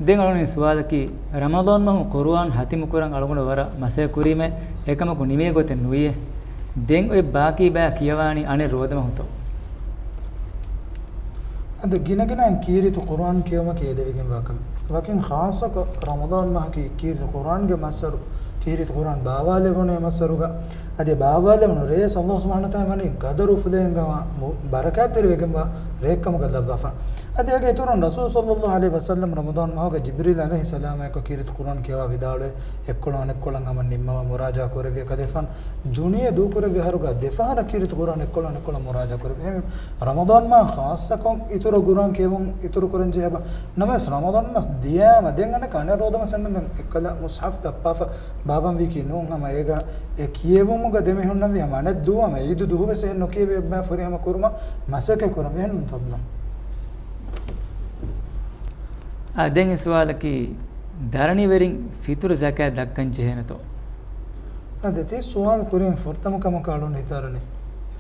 ދެން އަޅުގަނޑުގެ ސުވާލަކީ، ރަމަޟާން މަހު ޤުރުއާން ހަތިމު ކުރަން އަޅުގަނޑު ވަރަށް މަސައްކަތް ކުރީމޭ، އެކަމަކު ނިމޭ ގޮތެއް ނުވިއޭ. ދެން އޮތް ބާކީ ބަޔަށް ކިޔަވާނީ އަނެއް ރޯދަމަހުތޯ؟ އަދި ގިނަގިނައިން ކީރިތި ޤުރުއާން ކިޔެވުމަކީ އެދެވިގެންވާ ކަމެއް. ވަކިން ޚާއްޞަކޮށް ރަމަޟާން މަހަކީ ކީރިތި ޤުރުއާންގެ މައްސަރު، ކީރިތި ޤުރުއާން ބާވާލެވުނު އެ މައްސަރުގަ އަދި ބާވާލެވުނު ރޭ އަﷲ ސުބްޙާނަހޫ ވަތަޢާލާ ވަނީ ގަދަރު އުފުލޭ ހިނގަވާ މު-، ބަރަކާތްތެރިވެގެންވާ ރެއެއްކަމުގަ ލައްވާފަ. އަދި އޭގެ އިތުރުން ރަސޫލު ޞައްލައްލާހު ޢަލައިހި ވަސައްލަމް ރަމަޟާން މަހުގަ ޖިބްރީލް ޢަލައިހިއްސަލާމާއެކު ކީރިތި ޤުރްއާން ކިޔަވާ ވިދާޅުވެ، އެއްކޮޅު އަނެއްކޮޅަށް ހަމަ ނިންމަވާ މުރާޖަޢާ ކުރެއްވި ކަލޭފާނު ދުނިޔެ ދޫކުރެއްވި އަހަރުގަ ދެފަހަރަށް ކީރިތި ޤުރްއާން އެއްކޮޅު އަނެއްކޮޅަށް މުރާޖަޢާ ކުރެއްވި. އެހެން ރަމަޟާން މަހަށް ޚާއްޞަކޮށް އިތުރަށް ޤުރްއާން ކިޔެވުން އިތުރު ކުރަން ޖެހޭ ބަ. ނަމަވެސް ރަމަޟާން މަސް ދިޔާމަ ދެން އަނެއްކާ އަނެއް ރޯދަ މަސް އަންނަ ދެން އެއްކަލަ މުޞްޙަފް ދައްޕާފަ ބާވަންވީކީ ނޫން ހަމަ އޭގަ އެ ކިޔެވުމުގަ ދެމިހުންނަންވީ ހަމަ އަނެއް ދުވަހު ހަމަ ޢީދު ދުވަހު ވެސް އެހެން ނުކިޔެވި އެއްބައި ފުރިހަމަ ކުރުމަށް މަސައްކަތް ކުރަން އެހެން ތަބްލަ. އާ، ދެން އެ ސުވާލަކީ ދަރަނިވެރިން ފިތުރު ޒަކާތް ދައްކަން ޖެހޭނެތޯ؟ އާ، ދެތި ސުވާލު ކުރިން ފުރަތަމަ ކަމަކަށް އަޅުން ހިތާރަނީ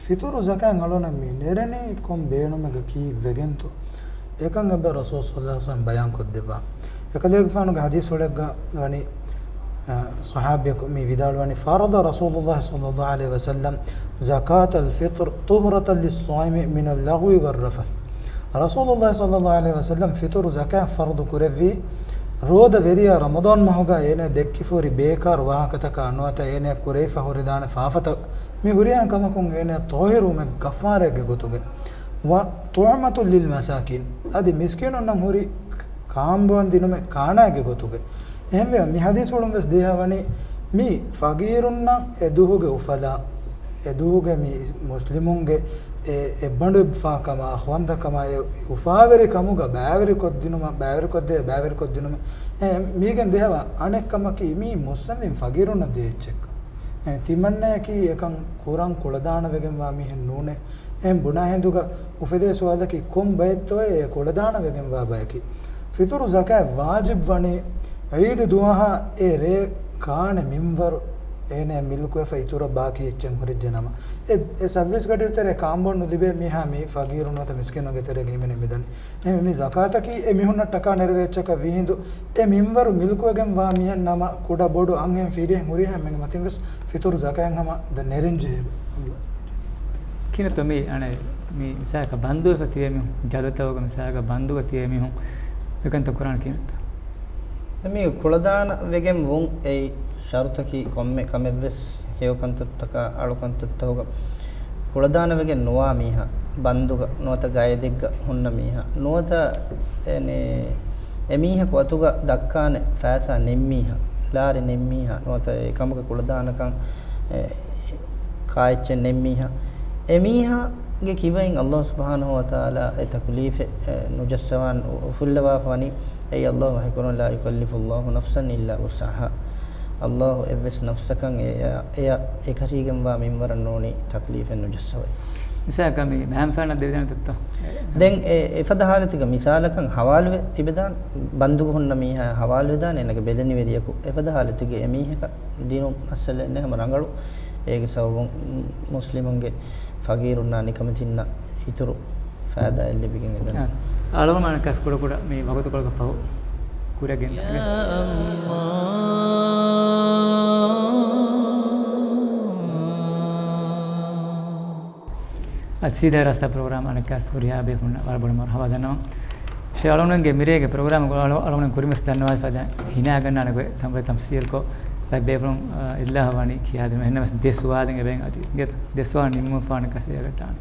ފިތުރު ޒަކާތް އަޅުނަށް މި ނެރެނީ ކޮން ބޭނުމެއްގަ ކީއްވެގެންތޯ؟ އެކަން އެބަ ރަސޫލު ޞައްލަﷲު ޢަލައިހި ވަސައްލަމް ބަޔާން ކޮށްދެއްވާ. އެކަލޭގެފާނުގެ ޙަދީޘްފުޅެއްގަ ވަނީ، އަ، ޞަޙާބީ މި ވިދާޅުވަނީ، فَرَضَ رَسُولُ اللَّهِ صَلَّى اللَّهُ عَلَيْهِ وَسَلَّمَ زَكَاةَ الْفِطْرِ طُهْرَةً لِلصَّائِمِ مِنَ اللَّغْوِ وَالرَّفَثِ. ރަސޫލު ޞައްލަﷲު ޢަލައިހި ވަސައްލަމް ފިތުރު ޒަކާތް ފަރުޟު ކުރެއްވީ، ރޯދަ ވެރިޔާ ރަމަޟާން މަހުގަ އޭނަ ދެއްކިފަހުރި ބޭކާރު ވާހަކަތަކާ ނުވަތަ އޭނަ ކުރެވިފަ ހުރިދާނެ ފާފަތައް މި ހުރިހާ ކަމަކުން އޭނަ ޠާހިރުވުމެއް ޣަފާރައެއްގެ ގޮތުގަ. وَطُعْمَةً لِلْمَسَاكِينِ، އަދި މިސްކީނުންނަށް ހުރި ކާނބޯން ދިނުމެއް ކާނާއެއްގެ ގޮތުގަ. އެހެންވެ، މި ޙަދީޘްފުޅުން ވެސް ދޭހަވަނީ، މި ފަގީރުންނަށް އެ ދުވަހުގެ އުފަލާ، އެ ދުވަހުގެ މި މުސްލިމުންގެ އެ އެއްބަނޑު އެއްބަފާކަމާ، އަޚުވަންތަކަމާ، އެ އުފާވެރިކަމުގަ ބައިވެރިކޮށްދިނުމަށް، ބައިވެރިކޮށްދޭ، ބައިވެރިކޮށްދިނުމަށް، އެ މީގެން ދޭހަވާ އަނެއް ކަމަކީ، މީ މުއްސަނދިން ފަގީރުންނަށް ދޭ އެއްޗެއްކަން. އެ ތިމަންނަޔަކީ އެކަން ކުރަން ކުޅަދާނަވެގެންވާ މީހެއް ނޫނޭ. އެހެން ބުނާ ހިނދުގަ އުފެދޭ ސުވާލަކީ، ކޮން ބައެއްތޯއޭ އެ ކުޅަދާނަވެގެންވާ ބަޔަކީ؟ ފިތުރު ޒަކާތް ވާޖިބް ވަނީ ޢީދު ދުވަހާ އެ ރޭ ކާނެ މިންވަރު އޭނަ މިލްކުވެފަ އިތުރަށް ބާކީ އެއްޗެއް ހުރެއްޖެ ނަމަ، އެ، އެ ސައްވީސް ގަޑިއިރު ތެރޭ ކާނބޯން ނުލިބޭ މީހާ މީ ފަގީރު ނުވަތަ މިސްކީނުންގެ ތެރޭގަ ހިމެނެ މިދަނީ. އެހެންވެ، މި ޒަކާތަކީ އެ މީހުންނަށް ޓަކާ ނެރެވޭ އެއްޗަކަށް ވީހިނދު، އެ މިންވަރު މިލްކުވެގެން ވާ މީހެއް ނަމަ، ކުޑަ ބޮޑު އަންހެން ފިރިހެން ހުރިހާ އެންމެންގެ މަތިން ވެސް ފިތުރު ޒަކާތް ހަމަ ދަ ނެރެން ޖެހޭ. ކިނަތޮ މި އަނެއް މި މިސާލަކަށް ބަންދުވެފަ ތިބޭ މީހުން، ޖަލުތަކުގެ މިސާލަކަށް ބަންދުގަ ތިބޭ މީހުން މިކަންތައް ކުރާނެ ކިހިނެއްތަ؟ މި ކުޅަދާނަ ވެގެން ވުން އެއީ ޝަރުތަކީ ކޮންމެ ކަމެއްވެސް ހެޔޮ ކަންތައްތަކާ އަޅުކަންތައްތަކުގަ ކުޅަދާނަވެގެން ނުވާ މީހާ، ބަންދުގަ ނުވަތަ ގައެދެއްގަ ހުންނަ މީހާ ނުވަތަ، އެނެ، އެމީހަކު އަތުގަ ދައްކާނެ ފައިސާ ނެތްމީހާ، ލާރި ނެތްމީހާ ނުވަތަ އެކަމުގެ ކުޅަދާނަކަން، އެ، ކާއެއްޗެއް ނެތްމީހާ، އެމީހާގެ ކިބައިން އަﷲ ސުބްޙާނަހޫ ވަތަޢާލާ އެ ތަކުލީފެއް، އެ، ނުޖައްސަވާން އު-، އުފުއްލަވާފަ ވަނީ. އެއީ އަﷲ ވަޙީކުރަން، "لا يكلف الله نفسا إلا وسعها." އަﷲ އެއްވެސް ނަފްސަކަށް އެ-، އެ-، އެއަށް އެކަށީގެންވާ މިންވަރަށް ނޫނީ ތަކްލީފެއް ނުޖައްސަވައި. މިސާލަކަށް މި މައިންފާނަށް ދެވިދާނެތަ؟ ދެން އެ-، އެފަދަ ހާލަތުގަ މިސާލަކަށް ހަވާލުވެ ތިބެދާނެ، ބަންދުގަ ހުންނަ މީހާ ހަވާލުވެދާނެ އޭނަގެ ބެލެނިވެރިޔަކު. އެފަދަ ހާލަތުގަ އެމީހަކަށް ދިނުން މައްސަލައެއް ނެތް ހަމަ ރަނގަޅު. އޭގެ ސަބަބުން މުސްލިމުންގެ ފަގީރުންނާ ނިކަމެތިންނަށް އިތުރު ފައިދާއެއް ލިބިގެން އެދަނީ. އަޅުގަނޑު އަނެއްކާސް ކުޑަކުޑަ މި ވަގުތުކޮޅަކަށް ފަހު ކުރިއަށް ގެންދާނެ. އަދި ސީދާ ރާސްތާ ޕްރޮގްރާމް އަނެއްކާސް ހުރިހާ ބޭފުޅުންނަށް ވަރަށް ބޮޑަށް މަރުޙަބާ ދަންނަވަން. ޝޭޚް އަޅުގަނޑުގެ މިރޭގެ ޕްރޮގްރާމް އަޅު-، އަޅުގަނޑު ކުރިމަސް ދަންނަވާ ފަދަ ހިނާ ގަންނާނެ ގޮތް ތަނބުރެ ތަފްސީލްކޮށް، ބައެއް ބޭފުޅުން، އާ، އިއްލާހަށް ވަނީ ކިޔާދިނުމަށް. އެހެންނަމަވެސް ދެ ސުވާލެއް އެބައިން އަދި ދެ ސުވާލު ނިންމުން ފާނެ ކަސޭގަތާނެ.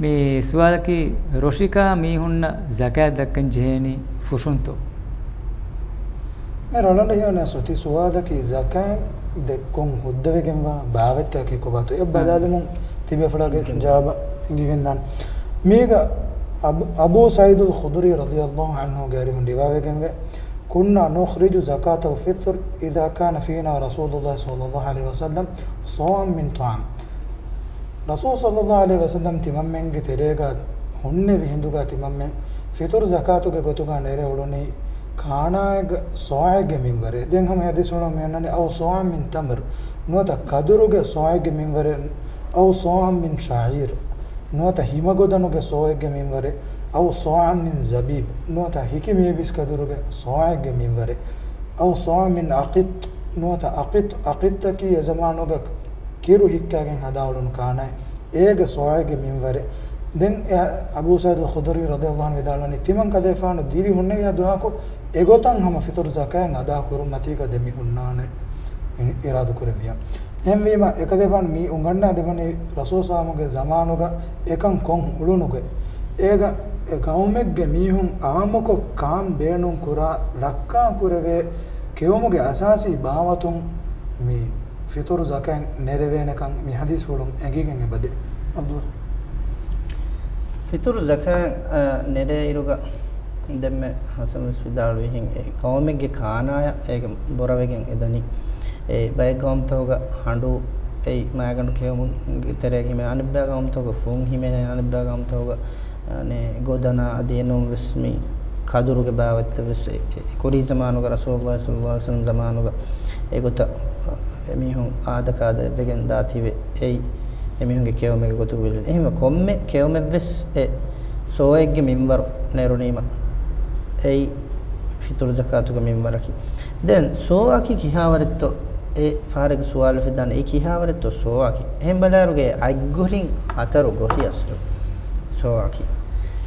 މި ސުވާލަކީ، ރޮށިކާ މީހުންނަށް ޒަކާތް ދައްކަން ޖެހޭނީ ފުށުންތޯ؟ މި ރަޅަނޑަ ހިޔަނަ ސޮތި ސުވާލަކީ، ޒަކާތް ދެއްކުން ހުއްދަވެގެންވާ ބާވަތްތަކީ ކޮބާތޯ؟ އެ ބަލާލުމުން ތިބޭފުޅާގެ ޖަވާބަށް އެނގިގެންދާނެ. މީގަ އަބު، އަބޫ ސަޢީދުލް ޚުދުރީ ރަޟިޔަﷲ ޢަންހުގެ އަރިހުން ރިވާވެގެންވޭ، كنا نخرج زكاة الفطر إذا كان فينا رسول الله صلى الله عليه وسلم صاعا من طعام. ރަސޫލު ޞައްލަﷲު ޢަލައިހި ވަސައްލަމް ތިމަންމެންގެ ތެރޭގަ ހުންނެވި ހިނދުގަ ތިމަންމެން ފިޠުރު ޒަކާތުގެ ގޮތުގަ ނެރެ އުޅުނީ ކާނާއެއްގަ ޞާޢެއްގެ މިންވަރެއް. ދެން ހަމަ ޙަދީޘްފުޅުން މި އޮންނަނީ، أو صاعا من تمر، ނުވަތަ ކަދުރުގެ ޞާޢެއްގެ މިންވަރެއް، أو صاعا من شعير، ނުވަތަ ހިމަގޮދަނުގެ ޞާޢެއްގެ މިންވަރެއް، أو صاعا من زبيب، ނުވަތަ ހިކި މޭބިސް ކަދުރުގެ ޞާޢެއްގެ މިންވަރެއް، أو صاعا من أقط، ނުވަތަ އަޤިޠް، އަޤިޠްތަކީ އެ ޒަމާނުގަ ކިރު ހިއްކާގެން ހަދާ އުޅުނު ކާނާއެއް، އޭގެ ޞާޢެއްގެ މިންވަރެއް. ދެން އެ އަބޫ ސަޢީދުލް ޚުދުރީ ރަޟިޔަﷲު ޢަންހު ވިދާޅުވަނީ، ތިމަން ކަލޭފާނު ދިރި ހުންނެވިހާ ދުވަހަކު އެގޮތަށް ހަމަ ފިޠުރު ޒަކާތް އަދާ ކުރުން މަތީގަ ދެމި ހުންނާނެ އިރާދަ ކުރެއްވިޔާ. އެހެންވީމަ، އެކަލޭގެފާނު މި އުނގަންނާ ދެވަނީ ރަސޫލު ސާމުގެ ޒަމާނުގަ އެކަން ކޮން އުޅުނުގެ، އޭގަ އެ ގައުމެއްގެ މީހުން އާއްމުކޮށް ކާން ބޭނުން ކުރާ ރައްކާ ކުރެވޭ ކެއުމުގެ އަސާސީ ބާވަތުން މި ފިތުރު ޒަކާތް ނެރެވޭނެކަން މި ޙަދީޘްފުޅުން އެނގިގެން އެބަދޭ. ޢަބްދުﷲ. ފިތުރު ޒަކާތް، އަ، ނެރޭއިރުގަ ދެންމެ ޙަސަން ވެސް ވިދާޅުވިހެން، އެ ޤައުމެއްގެ ކާނާޔަށް އޭގެ ބުރަވެގެން އެދަނީ. އެ ބައެއް ޤައުމުތަކުގަ ހަނޑޫ އެއީ މާގަނޑު ކެއުމުގެ ތެރޭގަ ހިމެނޭ، އަނެއްބައި ޤައުމުތަކުގަ ފުން ހިމެނޭ، އަނެއްބައި ޤައުމުތަކުގަ އަނެއް ގޮދަނާ އަދި އެނޫން ވެސް މި ކަދުރުގެ ބާވަތްތައް ވެސް އެ، އެ، އެ ކުރީ ޒަމާނުގަ ރަސޫލުﷲ ޞައްލަﷲ ޢަލައިހި ވަސައްލަމް ޒަމާނުގަ އެގޮތަށް، އެ، އެމީހުން އާދަކާދަ ވެގެން ދާތީވެ އެއީ އެމީހުންގެ ކެއުމެއްގެ ގޮތުގަ ބެލުން. އެހެންވެ ކޮންމެ ކެއުމެއް ވެސް އެ ސޯއެއްގެ މިންވަރު ނެރުނީމަ އެއީ ފިތުރު ޒަކާތުގެ މިންވަރަކީ. ދެން ސޯއަކީ ކިހާވަރެއްތޯ އެ ފަހަރެއްގެ ސުވާލު އުފެދާނެ، އެ ކިހާވަރެއްތޯ ސޯއަކީ؟ އެހެން ބަލާއިރުގަ އަތްގޮށިން ހަތަރު ގޮށި އަސްލު ސޯއަކީ.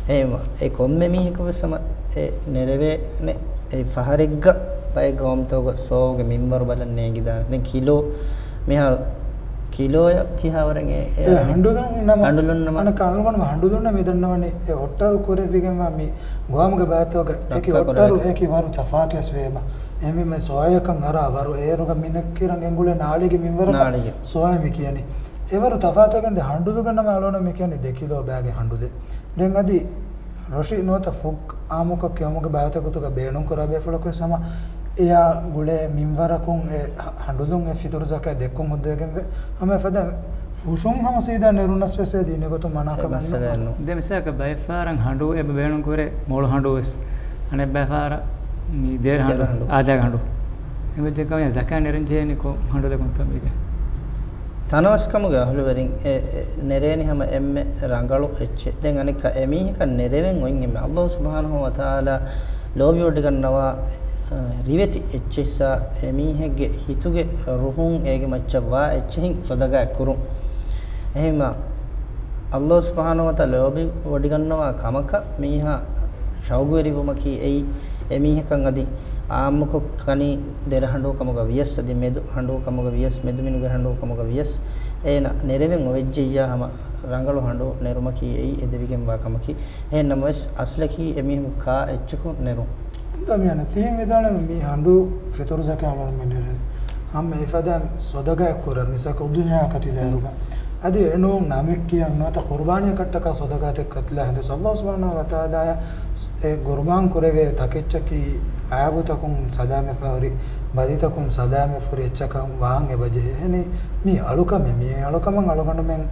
އެހެންވެ، އެ ކޮންމެ މީހަކު ވެސް ހަމަ އެ ނެރެވޭނެ، އެ ފަހަރެއްގަ ބައެއް ގައުމުތަކުގަ ސޯގެ މިންވަރު ބަލަން ނޭނގިދާނެ. ދެން ކިލޯ، މިހާރު ކިލޯއަށް ކިހާވަރެއް އެ، އެ އެ ހަނޑުލުން ނަމަ، ހަނޑުލުން ނަމަ. އަނެއްކާ އަޅުގަނޑު ހަނޑުލުންނަށް މިދަންނަވަނީ އެ އޮއްޓަރު ކުރެވިގެންވާ މި ގޮވާމުގެ ބާތޯގެ އެކި ރައްކާ އޮއްޓަރު ކުރެވި. އެކި ވަރު ތަފާތުވެސް ވޭބަ. އެހެންވީމަ ސޯއަކަށް އަރާ ވަރު އޭރުގަ މިނެއްކިރަން ގެންގުޅޭ ނާޅީގެ މިންވަރަކަށް ނާޅީގެ. ސޯއަ މި ކިޔަނީ. އެވަރު ތަފާތުވެގެންދޭ ހަނޑުލުގެ ނަމަ އަޅުގަނޑު މި ކިޔަނީ ދެ ކިލޯ ބައިގެ ހަނޑުލެއް. ދެން އަދި ރޮށި ނުވަތަ ފުކް އާއްމުކޮށް ކެއުމުގެ ބާވަތެއް ގޮތުގަ ބޭނުންކުރާ ބޭފުޅަކުވެސް ހަމަ އެއާ ގުޅޭ މިންވަރަކުން އެ ހަ-، ހަނޑުލުން އެ ފިތުރު ޒަކާތް ދެއްކުން ހުއްދަވެގެންވޭ. ހަމަ އެފަދަ ފުށުން ހަމަ ސީދާ ނެރުނަސް ވެސް އެ ދީނީ ގޮތުން މަނާކަމެއް ނޫން. ދެ މިސާލަކަށް ބައެއް ފަހަރަށް ހަނޑޫ އެބަ ބޭނުން ކުރޭ މޮޅު ހަނޑޫ ވެސް. އަނެއް ބައެއް ފަހަރަށް މި ދޭރަ ހަނޑޫ، ދޭރަ ހަނޑޫ. އާދައިގެ ހަނޑޫ. އެމެއްޗެއް ކަމެއް ޒަކާތް ނެރެން ޖެހޭނީ ކޮ-، ހަނޑޫ ދެކުންތަ މީގެ؟ ތަނަވަސްކަމުގެ އަހުލުވެރިން އެ، އެ، ނެރޭނީ ހަމަ އެންމެ ރަނގަޅު އެއްޗެއް. ދެން އަނެއްކާ އެމީހަކަށް ނެރެވެން އޮތް އެންމެ ﷲ ސުބްޙާނަހޫ ވަތަޢާލާ ލޯބިވޮޑިގަންނަވާ، އަ، ރިވެތި އެއްޗެއް ހިސާ އެމީހެއްގެ ހިތުގެ ރުހުން އޭގެ މައްޗަށް ވާ އެއްޗެހިން ޞަދަގާތް ކުރުން. އެހެންވީމަ، ﷲ ސުބްޙާނަހޫ ވަތަޢާލާ ލޯބިވޮޑިގަންނަވާ ކަމަކަށް މީހާ ޝައުގުވެރިވުމަކީ އެއީ އެމީހަކަށް އަދި އާއްމުކޮށް ކަނީ ދެރަ ހަނޑޫ ކަމުގަ ވިޔަސް އަދި މެދު ހަނޑޫ ކަމުގަ ވިޔަސް މެދުމިނުގެ ހަނޑޫ ކަމުގަ ވިޔަސް އޭނަ ނެރެވެން އޮވެއްޖެއްޔާ ހަމަ ރަނގަޅު ހަނޑޫ ނެރުމަކީ އެއީ އެދެވިގެންވާ ކަމަކީ. އެހެން ނަމަވެސް އަސްލަކީ އެމީހަކު ކާ އެއްޗަކު ނެރުން. ދަމިޔަނަ ތީ ވިދާޅުވީ މި ހަނޑޫ ފިތުރު ޒަކާތް އަޅުގަނޑުމެން ނެރެނީ. ހަމަ އެފަދަ ޞަދަގާތް ކުރަން މިސާލަކަށް އުޟުޙިޔާ ކަތިލާއިރުގަ. އަދި އެނޫން ނަމެއް ކިޔަން ނުވަތަ ޤުރުބާނީ ކައްޓަކާ ޞަދަގާތެއް ކަތިލާ ހިނދު ﷲ ސުބްޙާނަހޫ ވަތަޢާލާއަށް އެ ޤުރުބާން ކުރެވޭ ތަކެއްޗަކީ އައިބުތަކުން ސަލާމަތް ފަހުރި، ބަލިތަކުން ސަލާމަތް ފުރި އެއްޗަކަށް ވާން އެބަޖެހޭ. އެހެނީ މީ އަޅުކަމެއް. މީ އަޅުކަމަށް އަޅުގަނޑުމެން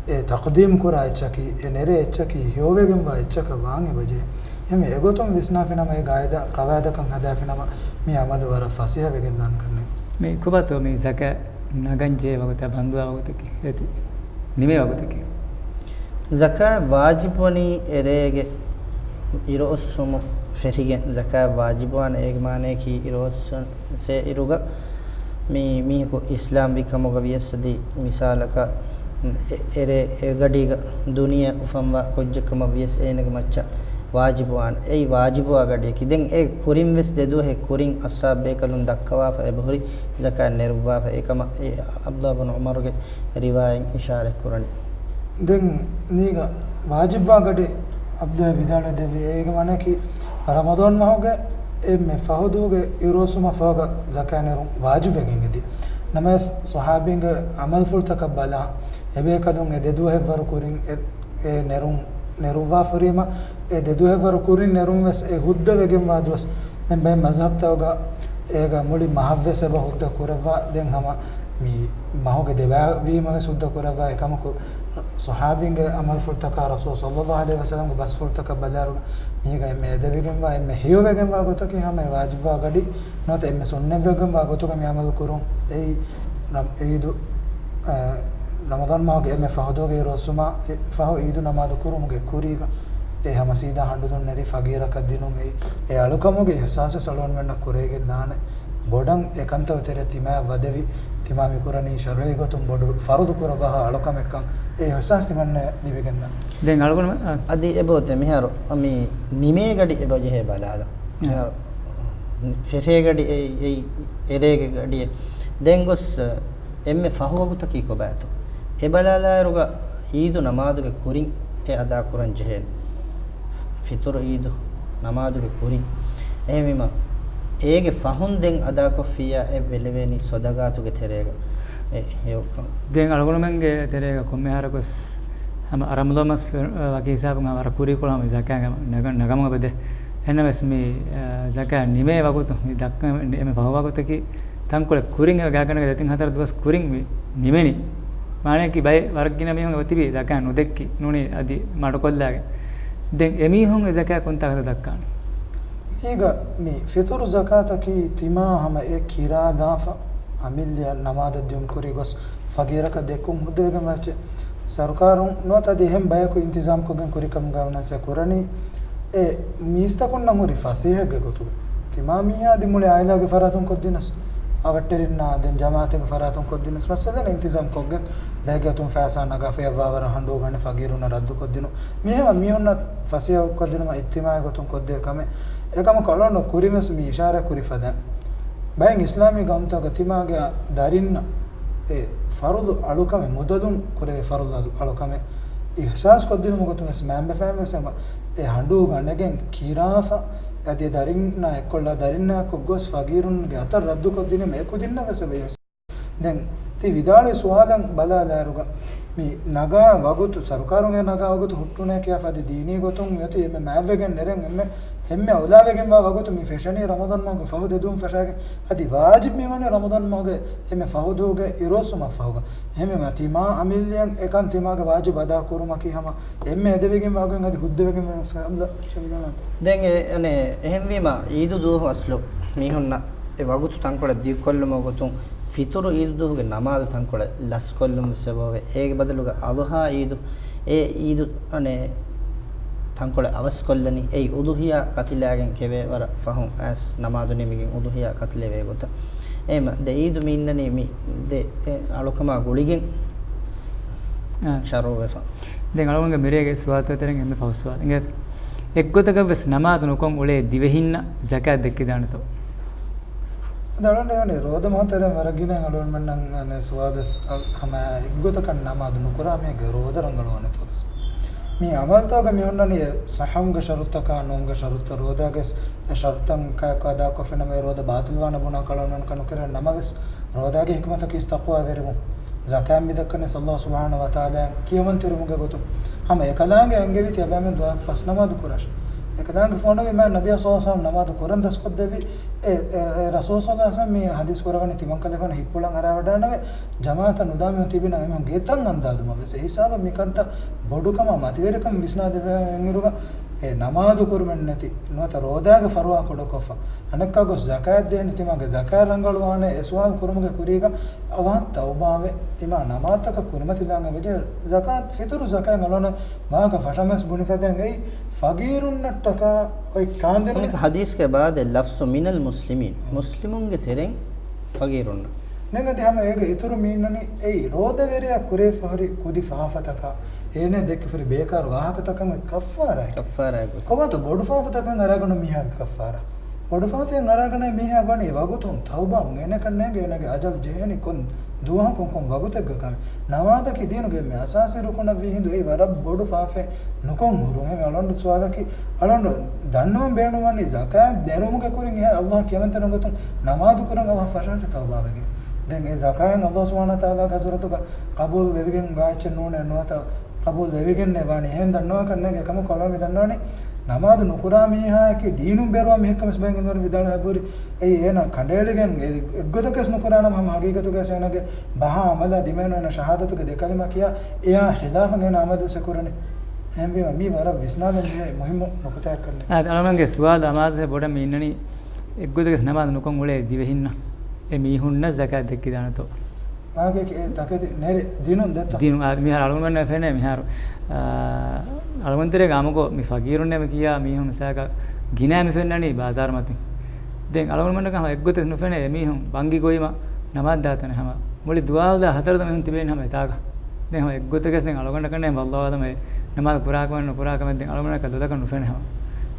އެ ތަޤްދީމް ކުރާ އެއްޗަކީ، އެ ނެރޭ އެއްޗަކީ ހެޔޮވެގެންވާ އެއްޗަކަށް ވާން އެބަޖެހޭ. އެހެންވެ އެގޮތުން ވިސްނާފިނަމަ އެ ގާއިދާ ޤަވާއިދަކަށް ހަދާފިނަމަ މި އަމަލު ވަރަށް ފަސޭހަވެގެން ދާން ކަންނޭނގެ. މި ކޮބާތޯ މި ޒަކާތް ނަގަންޖެހޭ ވަގުތާ ބަންދުވާ ވަގުތަކީ އޭތި ނިމޭ ވަގުތަކީ؟ ޒަކާތް ވާޖިބުވަނީ އެރޭގެ އިރުއޮއްސުމުން ފެށިގެން ޒަކާތް ވާޖިބުވާނެ. އޭގެ މާނަޔަކީ އިރުއޮއްސަން ސޭއިރުގަ މި މީހަކު އިސްލާމް ވި ކަމުގަ ވިޔަސް އަދި މިސާލަކަށް އެ-، އެރޭ އެ ގަޑީގަ ދުނިޔެ އުފަންވާ ކޮއްޗެއް ކަމަށް ވިޔަސް އޭނަގެ މައްޗަށް ވާޖިބުވާނެ. އެއީ ވާޖިބުވާ ގަޑިއަކީ. ދެން އެ ކުރިން ވެސް ދެ ދުވަހެއް ކުރިން އަޞްޙާބު ބޭކަލުން ދައްކަވާފަ އެބަހުރި ޒަކާތް ނެރުއްވާފަ. އެކަމަށް އެ ޢަބްދުﷲ ބިން ޢުމަރުގެ ރިވާޔަތް އިޝާރަތް ކުރަނީ. ދެން މީގަ ވާޖިބްވާ ގަޑި ޢަބްދުﷲ ވިދާޅުވެދެއްވި. އޭގެ މާނައަކީ ރަމަޟާން މަހުގެ އެންމެ ފަހު ދުވަހުގެ އިރުއޮއްސުމަށް ފަހުގަ ޒަކާތް ނެރުން ވާޖިބްވެގެން އެދި. ނަމަވެސް ޞަޙާބީންގެ ޢަމަލުފުޅުތަކަށް ބަލާ، އެބޭކަލުން އެ ދެ ދުވަހެއްވަރު ކުރިން އެ، އެ ނެރުން ނެރުއްވާފަ ހުރީމަ، އެ ދެ ދުވަހެއްވަރު ކުރިން ނެރުން ވެސް އެ ހުއްދަ ވެގެންވާ ދުވަސް. ދެން ބައެއް މަޒްހަބްތަކުގަ އޭގަ މުޅި މަހަށްވެސް އެބަ ހުއްދަ ކުރައްވާ. ދެން ހަމަ މި މަހުގެ ދެބައިވީމަ ވެސް ހުއްދަ ކުރައްވާ. އެކަމަކު، ޞަޙާބީންގެ ޢަމަލުފުޅުތަކާ ރަސޫލު ޞައްލައްލާހު ޢަލައިހި ވަސައްލަމްގެ ބަސްފުޅުތަކަށް ބަލާއިރުގަ މީގަ އެންމެ އެދެވިގެންވާ، އެންމެ ހެޔޮވެގެންވާ ގޮތަކީ ހަމަ އެ ވާޖިބްވާ ގަޑި ނުވަތަ އެންމެ ސުންނަތްވެގެންވާ ގޮތުގަ މި ޢަމަލު ކުރުން. އެއީ ރަ-، ޢީދު، އަ، ރަމަޟާން މަހުގެ އެންމެ ފަހު ދުވަހުގެ އިރުއޮއްސުމާ ފަހު ޢީދު ނަމާދު ކުރުމުގެ ކުރީގަ އެ ހަމަ ސީދާ ހަނޑުލުން ނެރި ފަގީރަކަށް ދިނުން. އެއީ އެ އަޅުކަމުގެ އިޙްސާސް ވެސް އަޅުގަނޑުމެންނަށް ކުރެވިގެން ދާނެ. ބޮޑަށް އެ ކަންތައް ތެރެ ތިމާ ވަދެވި، ތިމާ މި ކުރަނީ ޝަރުޢީ ގޮތުން ބޮޑު ފަރުޟު ކުރައްވާ އަޅުކަމެއްކަން އެ އިޙްސާސް ތިމަންނަ ލިބިގެން ދާނެ. ދެން އަޅުގަނޑު، އަ، އަދި އެބައޮތޭ މިހާރު މި ނިމޭ ގަޑި އެބަޖެހޭ ބަލާލަ. އަ. މިހާރު ފެށޭ ގަޑި އެ، އެ، އެރޭގެ ގަޑިއެއް. ދެން ގޮސް، އަ، އެންމެ ފަހު ވަގުތަކީ ކޮބާތޯ؟ އެ ބަލާލާއިރުގަ އީދު ނަމާދުގެ ކުރިން އެ އަދާކުރަން ޖެހޭނެ. ފިތުރު އީދު ނަމާދުގެ ކުރިން. އެހެންވީމަ، އޭގެ ފަހުން ދެން އަދާކޮށްފިއްޔާ އެ ވެލެވޭނީ ސޮދަގާތުގެ ތެރޭގަ. އެ، އެ އޮކަމަ. ދެން އަޅުގަނޑުމެންގެ ތެރޭގަ ކޮންމެ އަހަރަކުވެސް ހަމަ ރަމަޟާން މަސް ފެ-، ވަކި ހިސާބުން ހަމަ ވަރަށް ކުރީކޮޅު ހަމަ ޒަކާތް ނަގަ-، ނަގަމުގަ ބެދޭ. އެހެންނަމަވެސް މި، އަ، ޒަކާތް ނިމޭ ވަގުތު، މި ދައްކަ-، އެންމެ ފަހު ވަގުތަކީ ތަންކޮޅެއް ކުރިން އެ ގާތްގަނޑަކަށް ދެތިން ހަތަރު ދުވަސް ކުރިން މި ނިމެނީ. މާނަޔަކީ ބައެއް ވަރަށް ގިނަ މީހުން އެ އޮތީ ތިބީ ޒަކާތް ނުދެއްކި ނޫނީ އަދި މަޑުކޮށްލާގެން. ދެން އެމީހުން އެ ޒަކާތް ކޮންތާކަށް ދައްކާނެ؟ މީގަ މި ފިތުރު ޒަކާތަކީ ތިމާ ހަމަ އެ ކިރާލާފަ އަމިއްލައަށް ނަމާދަށް ދިއުން ކުރީ ގޮސް ފަގީރަކަށް ދެއްކުން ހުއްދަވެގެން ވާ އެއްޗެއް. ސަރުކާރުން ނުވަތަ އަދި އެހެން ބަޔަކު އިންތިޒާމްކޮށްގެން ކުރިކަމުގަ ވަނަސް އެ ކުރަނީ. އެ މީސްތަކުންނަށް ހުރި ފަސޭހައެއްގެ ގޮތުގަ ތިމާ މީހާ އަދި މުޅި އާއިލާގެ ފަރާތުން ކޮށްދިނަސް، އަވަށްޓެރިންނާ ދެން ޖަމާއަތެއްގެ ފަރާތުން ކޮށްދިނަސް މައްސަލަ އިންތިޒާމް ކޮށްގެން ބޭގެއަތުން ފައިސާ ނަގާފައި އައްވާވަރަށް ހަނޑޫ ގަނެ ފަގީރުންނަށް ރައްދު ކޮށްދިނު. މިހެން މީހުންނަށް ފަސޭހަ ކޮށްދިނުމަށް އިޖްތިމާޢީ ގޮތުން ކޮށްދޭ ކަމެއް. އެކަމަކު އަޅުގަނޑު ކުރިންވެސް މި އިޝާރާތް ކުރި ފަދަ ބައެއް އިސްލާމީ ގައުމުތަކުގަ ތިމާގެ ދަރިންނަށް އެ ފަރުޟު އަޅުކަމެއް، މުދަލުން ކުރެވޭ ފަރުޟު އަޅު-، އަޅުކަމެއް އިޙްސާސް ކޮށްދިނުމުގެ ގޮތުން ވެސް މައިންބަފައިން ވެސް އެ ހަނޑޫ ގަނެގެން ކިރާފަ އަދި ދަރިންނާ އެއްކޮށްލާ ދަރިންނާއެކު ގޮސް ފަގީރުންގެ އަތަށް ރައްދުކޮށްދިނީމަ އެކުދިންނަށް ވެސް އެބަ އިޙްސާސް. ދެން ތި ވިދާޅުވި ސުވާލަށް ބަލާލާއިރުގަ މި ނަގާ ވަގުތު، ސަރުކާރުން އެ ނަގާ ވަގުތު ހުއްޓުނޭ ކިޔާފަ އަދި ދީނީ ގޮތުން މިއޮތީ އެންމެ މާތްވެގެން ނެރެން އެންމެ އެންމެ އައުލާވެގެންވާ ވަގުތު މި ފެށެނީ ރަމަޟާން މަހުގެ ފަހު ދެ ދުވަހުން ފަށާގެން. އަދި ވާޖިބު މިވަނީ ރަމަޟާން މަހުގެ އެންމެ ފަހު ދުވަހުގެ އިރުއޮއްސުމަށް ފަހުގަ. އެހެންވީމަ ތިމާ އަމިއްލައަށް އެކަން ތިމާގެ ވާޖިބު އަދާ ކުރުމަކީ ހަމަ އެންމެ އެދެވެގެން ވާގޮތް އަދި ހުއްދަވެގެން ވެސް އައްލަ އެއްޗެއް ވިދާޅުވާތީ. ދެން އެ، އަނެ، އެހެންވީމަ އީދު ދުވަހު އަސްލު މީހުންނަށް އެ ވަގުތު ތަންކޮޅެއް ދިގުކޮށްލުމުގެ ގޮތުން ފިތުރު އީދު ދުވަހުގެ ނަމާދު ތަންކޮޅެއް ލަސްކޮށްލުން ވެސް އެބައޮވޭ. އޭގެ ބަދަލުގަ އަޟްޙާ އީދު، އެ އީދު، އަނެ، ތަންކޮޅެއް އަވަސްކޮށްލަނީ. އެއީ އުޟުޙިޔާ ކަތިލާގެން ކެވޭ ވަރަށް ފަހުން އައިސް ނަމާދު ނިމިގެން އުޟުޙިޔާ ކަތިލެވޭ ގޮތަށް. އެހެންވީމަ ދެ އީދު މި އިންނަނީ މި ދެ އެ އަޅުކަމާ ގުޅިގެން އާ. ޝަރުވެފަ. ދެން އަޅުގަނޑުގެ މިރޭގެ ސުވާލުތައް ތެރެއިން އެންމެ ފަހު ސުވާލު. އިނގޭތަ؟ އެއްގޮތަކަށް ވެސް ނަމާދު ނުކޮށް އުޅޭ ދިވެހިންނަށް ޒަކާތް ދެއްކިދާނެތޯ؟ އަދި އަޅުގަނޑު އެވަނީ ރޯދަ މަހު ތެރެއިން ވަރަށް ގިނަ އަޅުގަނޑުމެންނަށް އަނެއް ސުވާލު ވެސް އަ-، ހަމަ އެއްގޮތަކަށް ނަމާދު ނުކުރާ މީހެއްގެ ރޯދަ ރަނގަޅުވާނެތޯ ވެސް. މި އަމަލުތަކުގަ މި ހުންނަނީ އެ ޞައްޙަވުމުގެ ޝަރުޠުތަކާ ނޫންގެ ޝަރުޠުތައް ރޯދާގެ ވެސް އެ ޝަރުޠުތައް ކާކު އަދާކޮށްފިނަމަ އެ ރޯދަ ބާޠިލްވާނެ ބުނާ ކަޅުން ކަނުކެރޭ ނަމަވެސް، ރޯދާގެ ޙިކްމަތަކީ ތަޤްވާވެރިވުން. ޒަކާތް މިދައްކަނީ ﷲ ސުބްޙާނަހޫ ވަތަޢާލާ ކިޔަމަންތެރިވުމުގެ ގޮތުން. ހަމަ އެކަލާނގެ އެންގެވީ ތިޔަބައިމީހުން ދުވަހަކު ފަސް ނަމާދު ކުރާށޭ. އެކަލާނގެ ފޯނުވި މާތް ނަބިއްޔާ ޞައްލަﷲ ޢަލައިހި ވަސައްލަމަ ނަމާދު ކުރަން ދަސްކޮށްދެއްވި. އެ، އެ، އެ ރަސޫލު ޞައްލަﷲ ޢަލައިހި ވަސައްލަމަ މި ޙަދީޘް ކުރައްވަނީ ތިމަންކަލޭގެފާނު ހިތްޕުޅަށް އަރާވަޑައިގަންނަވައި ޖަމާޢަތަށް ނުދާ މީހުން ތިބި ނަމަ އެމީހުން ގެތައް އަންދާލުމަށް ވެސް. އެ ހިސާބަށް މިކަންތައް ބޮޑުކަމާ މަތިވެރިކަން ވިސްނާދެވޭ އިރުގަ އެ ނަމާދު ކުރުމެއް ނެތި ނުވަތަ ރޯދާގެ ފަރުވާ ކުޑަކޮށްފަ. އަނެއްކާ ގޮސް ޒަކާތް ދޭނެ ތިމާގެ ޒަކާތް ރަނގަޅުވާނެ އެ ސުވާލު ކުރުމުގެ ކުރީގަ އަވަހަށް ތައުބާވެ، ތިމާ ނަމާދުތަކަށް ކުރިމަތިލާން އެބަޖެހޭ. ޒަކާތް، ފިތުރު ޒަކާތް އަޅުގަނޑު މާކަ ފަށަމެސް ބުނިފަދައިން އެއީ ފަގީރުންނަށްޓަކާ އޮތް ކާންދެނު. އަނެއް ޙަދީޘްގެ ބާދެ ލަފްޒު މިނަލް މުސްލިމީން، މުސްލިމުންގެ ތެރެއިން ފަގީރުންނަށް. ދެން އަދި ހަމަ އޭގެ އިތުރު މި އިންނަނީ އެއީ ރޯދަވެރިޔާ ކުރެވިފަހުރި ކުދި ފާފަތަކާ، އޭނަ ދެއްކިފަހުރި ބޭކާރު ވާހަކަތަކަށް ކައްފާރާއެކު. ކައްފާރާއެކު. ކޮބާތޯ ބޮޑު ފާފަތަކަށް އަރާގަންނަ މީހާގެ ކައްފާރާ؟ ބޮޑު ފާފައެއް އަރާގަންނަ މީހާ ވަނީ ވަގުތުން ތައުބާވުން. އޭނަކަށް ނޭނގެ އޭނަގެ އަޖަލް ޖެހޭނީ ކޮން ދުވަހަކުން ކޮން ވަގުތެއްގަ ކަމެއް. ނަމާދަކީ ދީނުގެ އެންމެ އަސާސީ ރުކުނަށްވީ ހިނދު އެއީ ވަރަށް ބޮޑު ފާފައެއް ނުކޮށް ހުރުން. އެހެން އަޅުގަނޑު ސުވާލަކީ، އަޅުގަނޑު ދަންނަވަން ބޭނުންވަނީ ޒަކާތް ދެރުމުގެ ކުރިން އެހާ ﷲ އަށް ކިޔަމަންތެރިވުމުގެ ގޮތުން ނަމާދު ކުރަން އަވަހަށް ފަށާށޭ ތައުބާވެގެން. ދެން އެ ޒަކާތް ﷲ ސުބްޙާނަހޫ ވަތަޢާލާގެ ޙަޟްރަތުގަ ޤަބޫލު ވެވިގެން ވާ އެއްޗެއް ނޫނޭ ނުވަތަ ޤަބޫލު ވެވިގެންނޭ ވާނީ. އެހެން ދަންނަވާކަށް ނޭނގެ. އެކަމަކު އަޅުގަނޑު މި ދަންނަވަނީ ނަމާދު ނުކުރާ މީހާއަކީ ދީނުން ބޭރުވާ މީހެއްކަމަށް ބައެއް އިންވަރު ވިދާޅުވާ އެބަހުރި. އެއީ އޭނަ ކަނޑައެޅިގެން އެ އެއްގޮތަކަށް ނުކުރާނަމަ ހަމަ ހަގީގަތުގަ އޭނަގެ ބަހާ އަމަލާ ދިމާއިން އޭނަ ޝަހާދަތުގެ ދެ ކަލިމާ ކިޔާ އެއާ ޚިލާފަށް އޭނަ އަމަލުވެސް ކުރަނީ. އެހެންވީމަ މީ ވަރަށް ވިސްނާލަން ޖެހޭ މުހިއްމު ނުކުތާއެއްކަން. އާދެ، އަޅުގަނޑުގެ ސުވާލު އަމާޒުވެ ބޮޑަށް މި އިންނަނީ އެއްގޮތަކަށް ނަމާދު ނުކޮށް އުޅޭ ދިވެހިންނަށް އެ މީހުންނަށް ޒަކާތް ދެއްކިދާނެތޯ؟ މާގެ ކި-، އެ ތަކެތި ނެރެ ދިނުން ދެއްތޯ؟ ދިނުން، އާ، މިހާރު އަޅުގަނޑުމެންނަށް ފެނޭ މިހާރު، އާ، އަޅުގަނޑު ތެރޭގަ އާއްމުކޮށް މި ފަގީރުންނޭ މި ކިޔާ މީހުން މިސާލަކަށް ގިނަ މި ފެންނަނީ ބާޒާރު މަތިން. ދެން އަޅުގަނޑުމެންނަކަށް ހަމަ އެއްގޮތެއް ނުފެނޭ އެމީހުން ބަންގި ގޮވީމަ ނަމާދު ދާތަނެއް ހަމަ. މުޅި ދުވާލު ދާ ހަތަރު ދުވަހު މީހުން ތިބޭނީ ހަމަ އެތާގަ. ދެން ހަމަ އެއްގޮތަކަށް ދެން އަޅުގަނޑަކަށް ވައްލާހު އަޢުލަމް އެ ނަމާދު ކުރާ ކަމެއް ނުކުރާ ކަމެއް ދެން އަޅުގަނޑަކަށް ލޮލަކަށް ނުފެނޭ ހަމަ.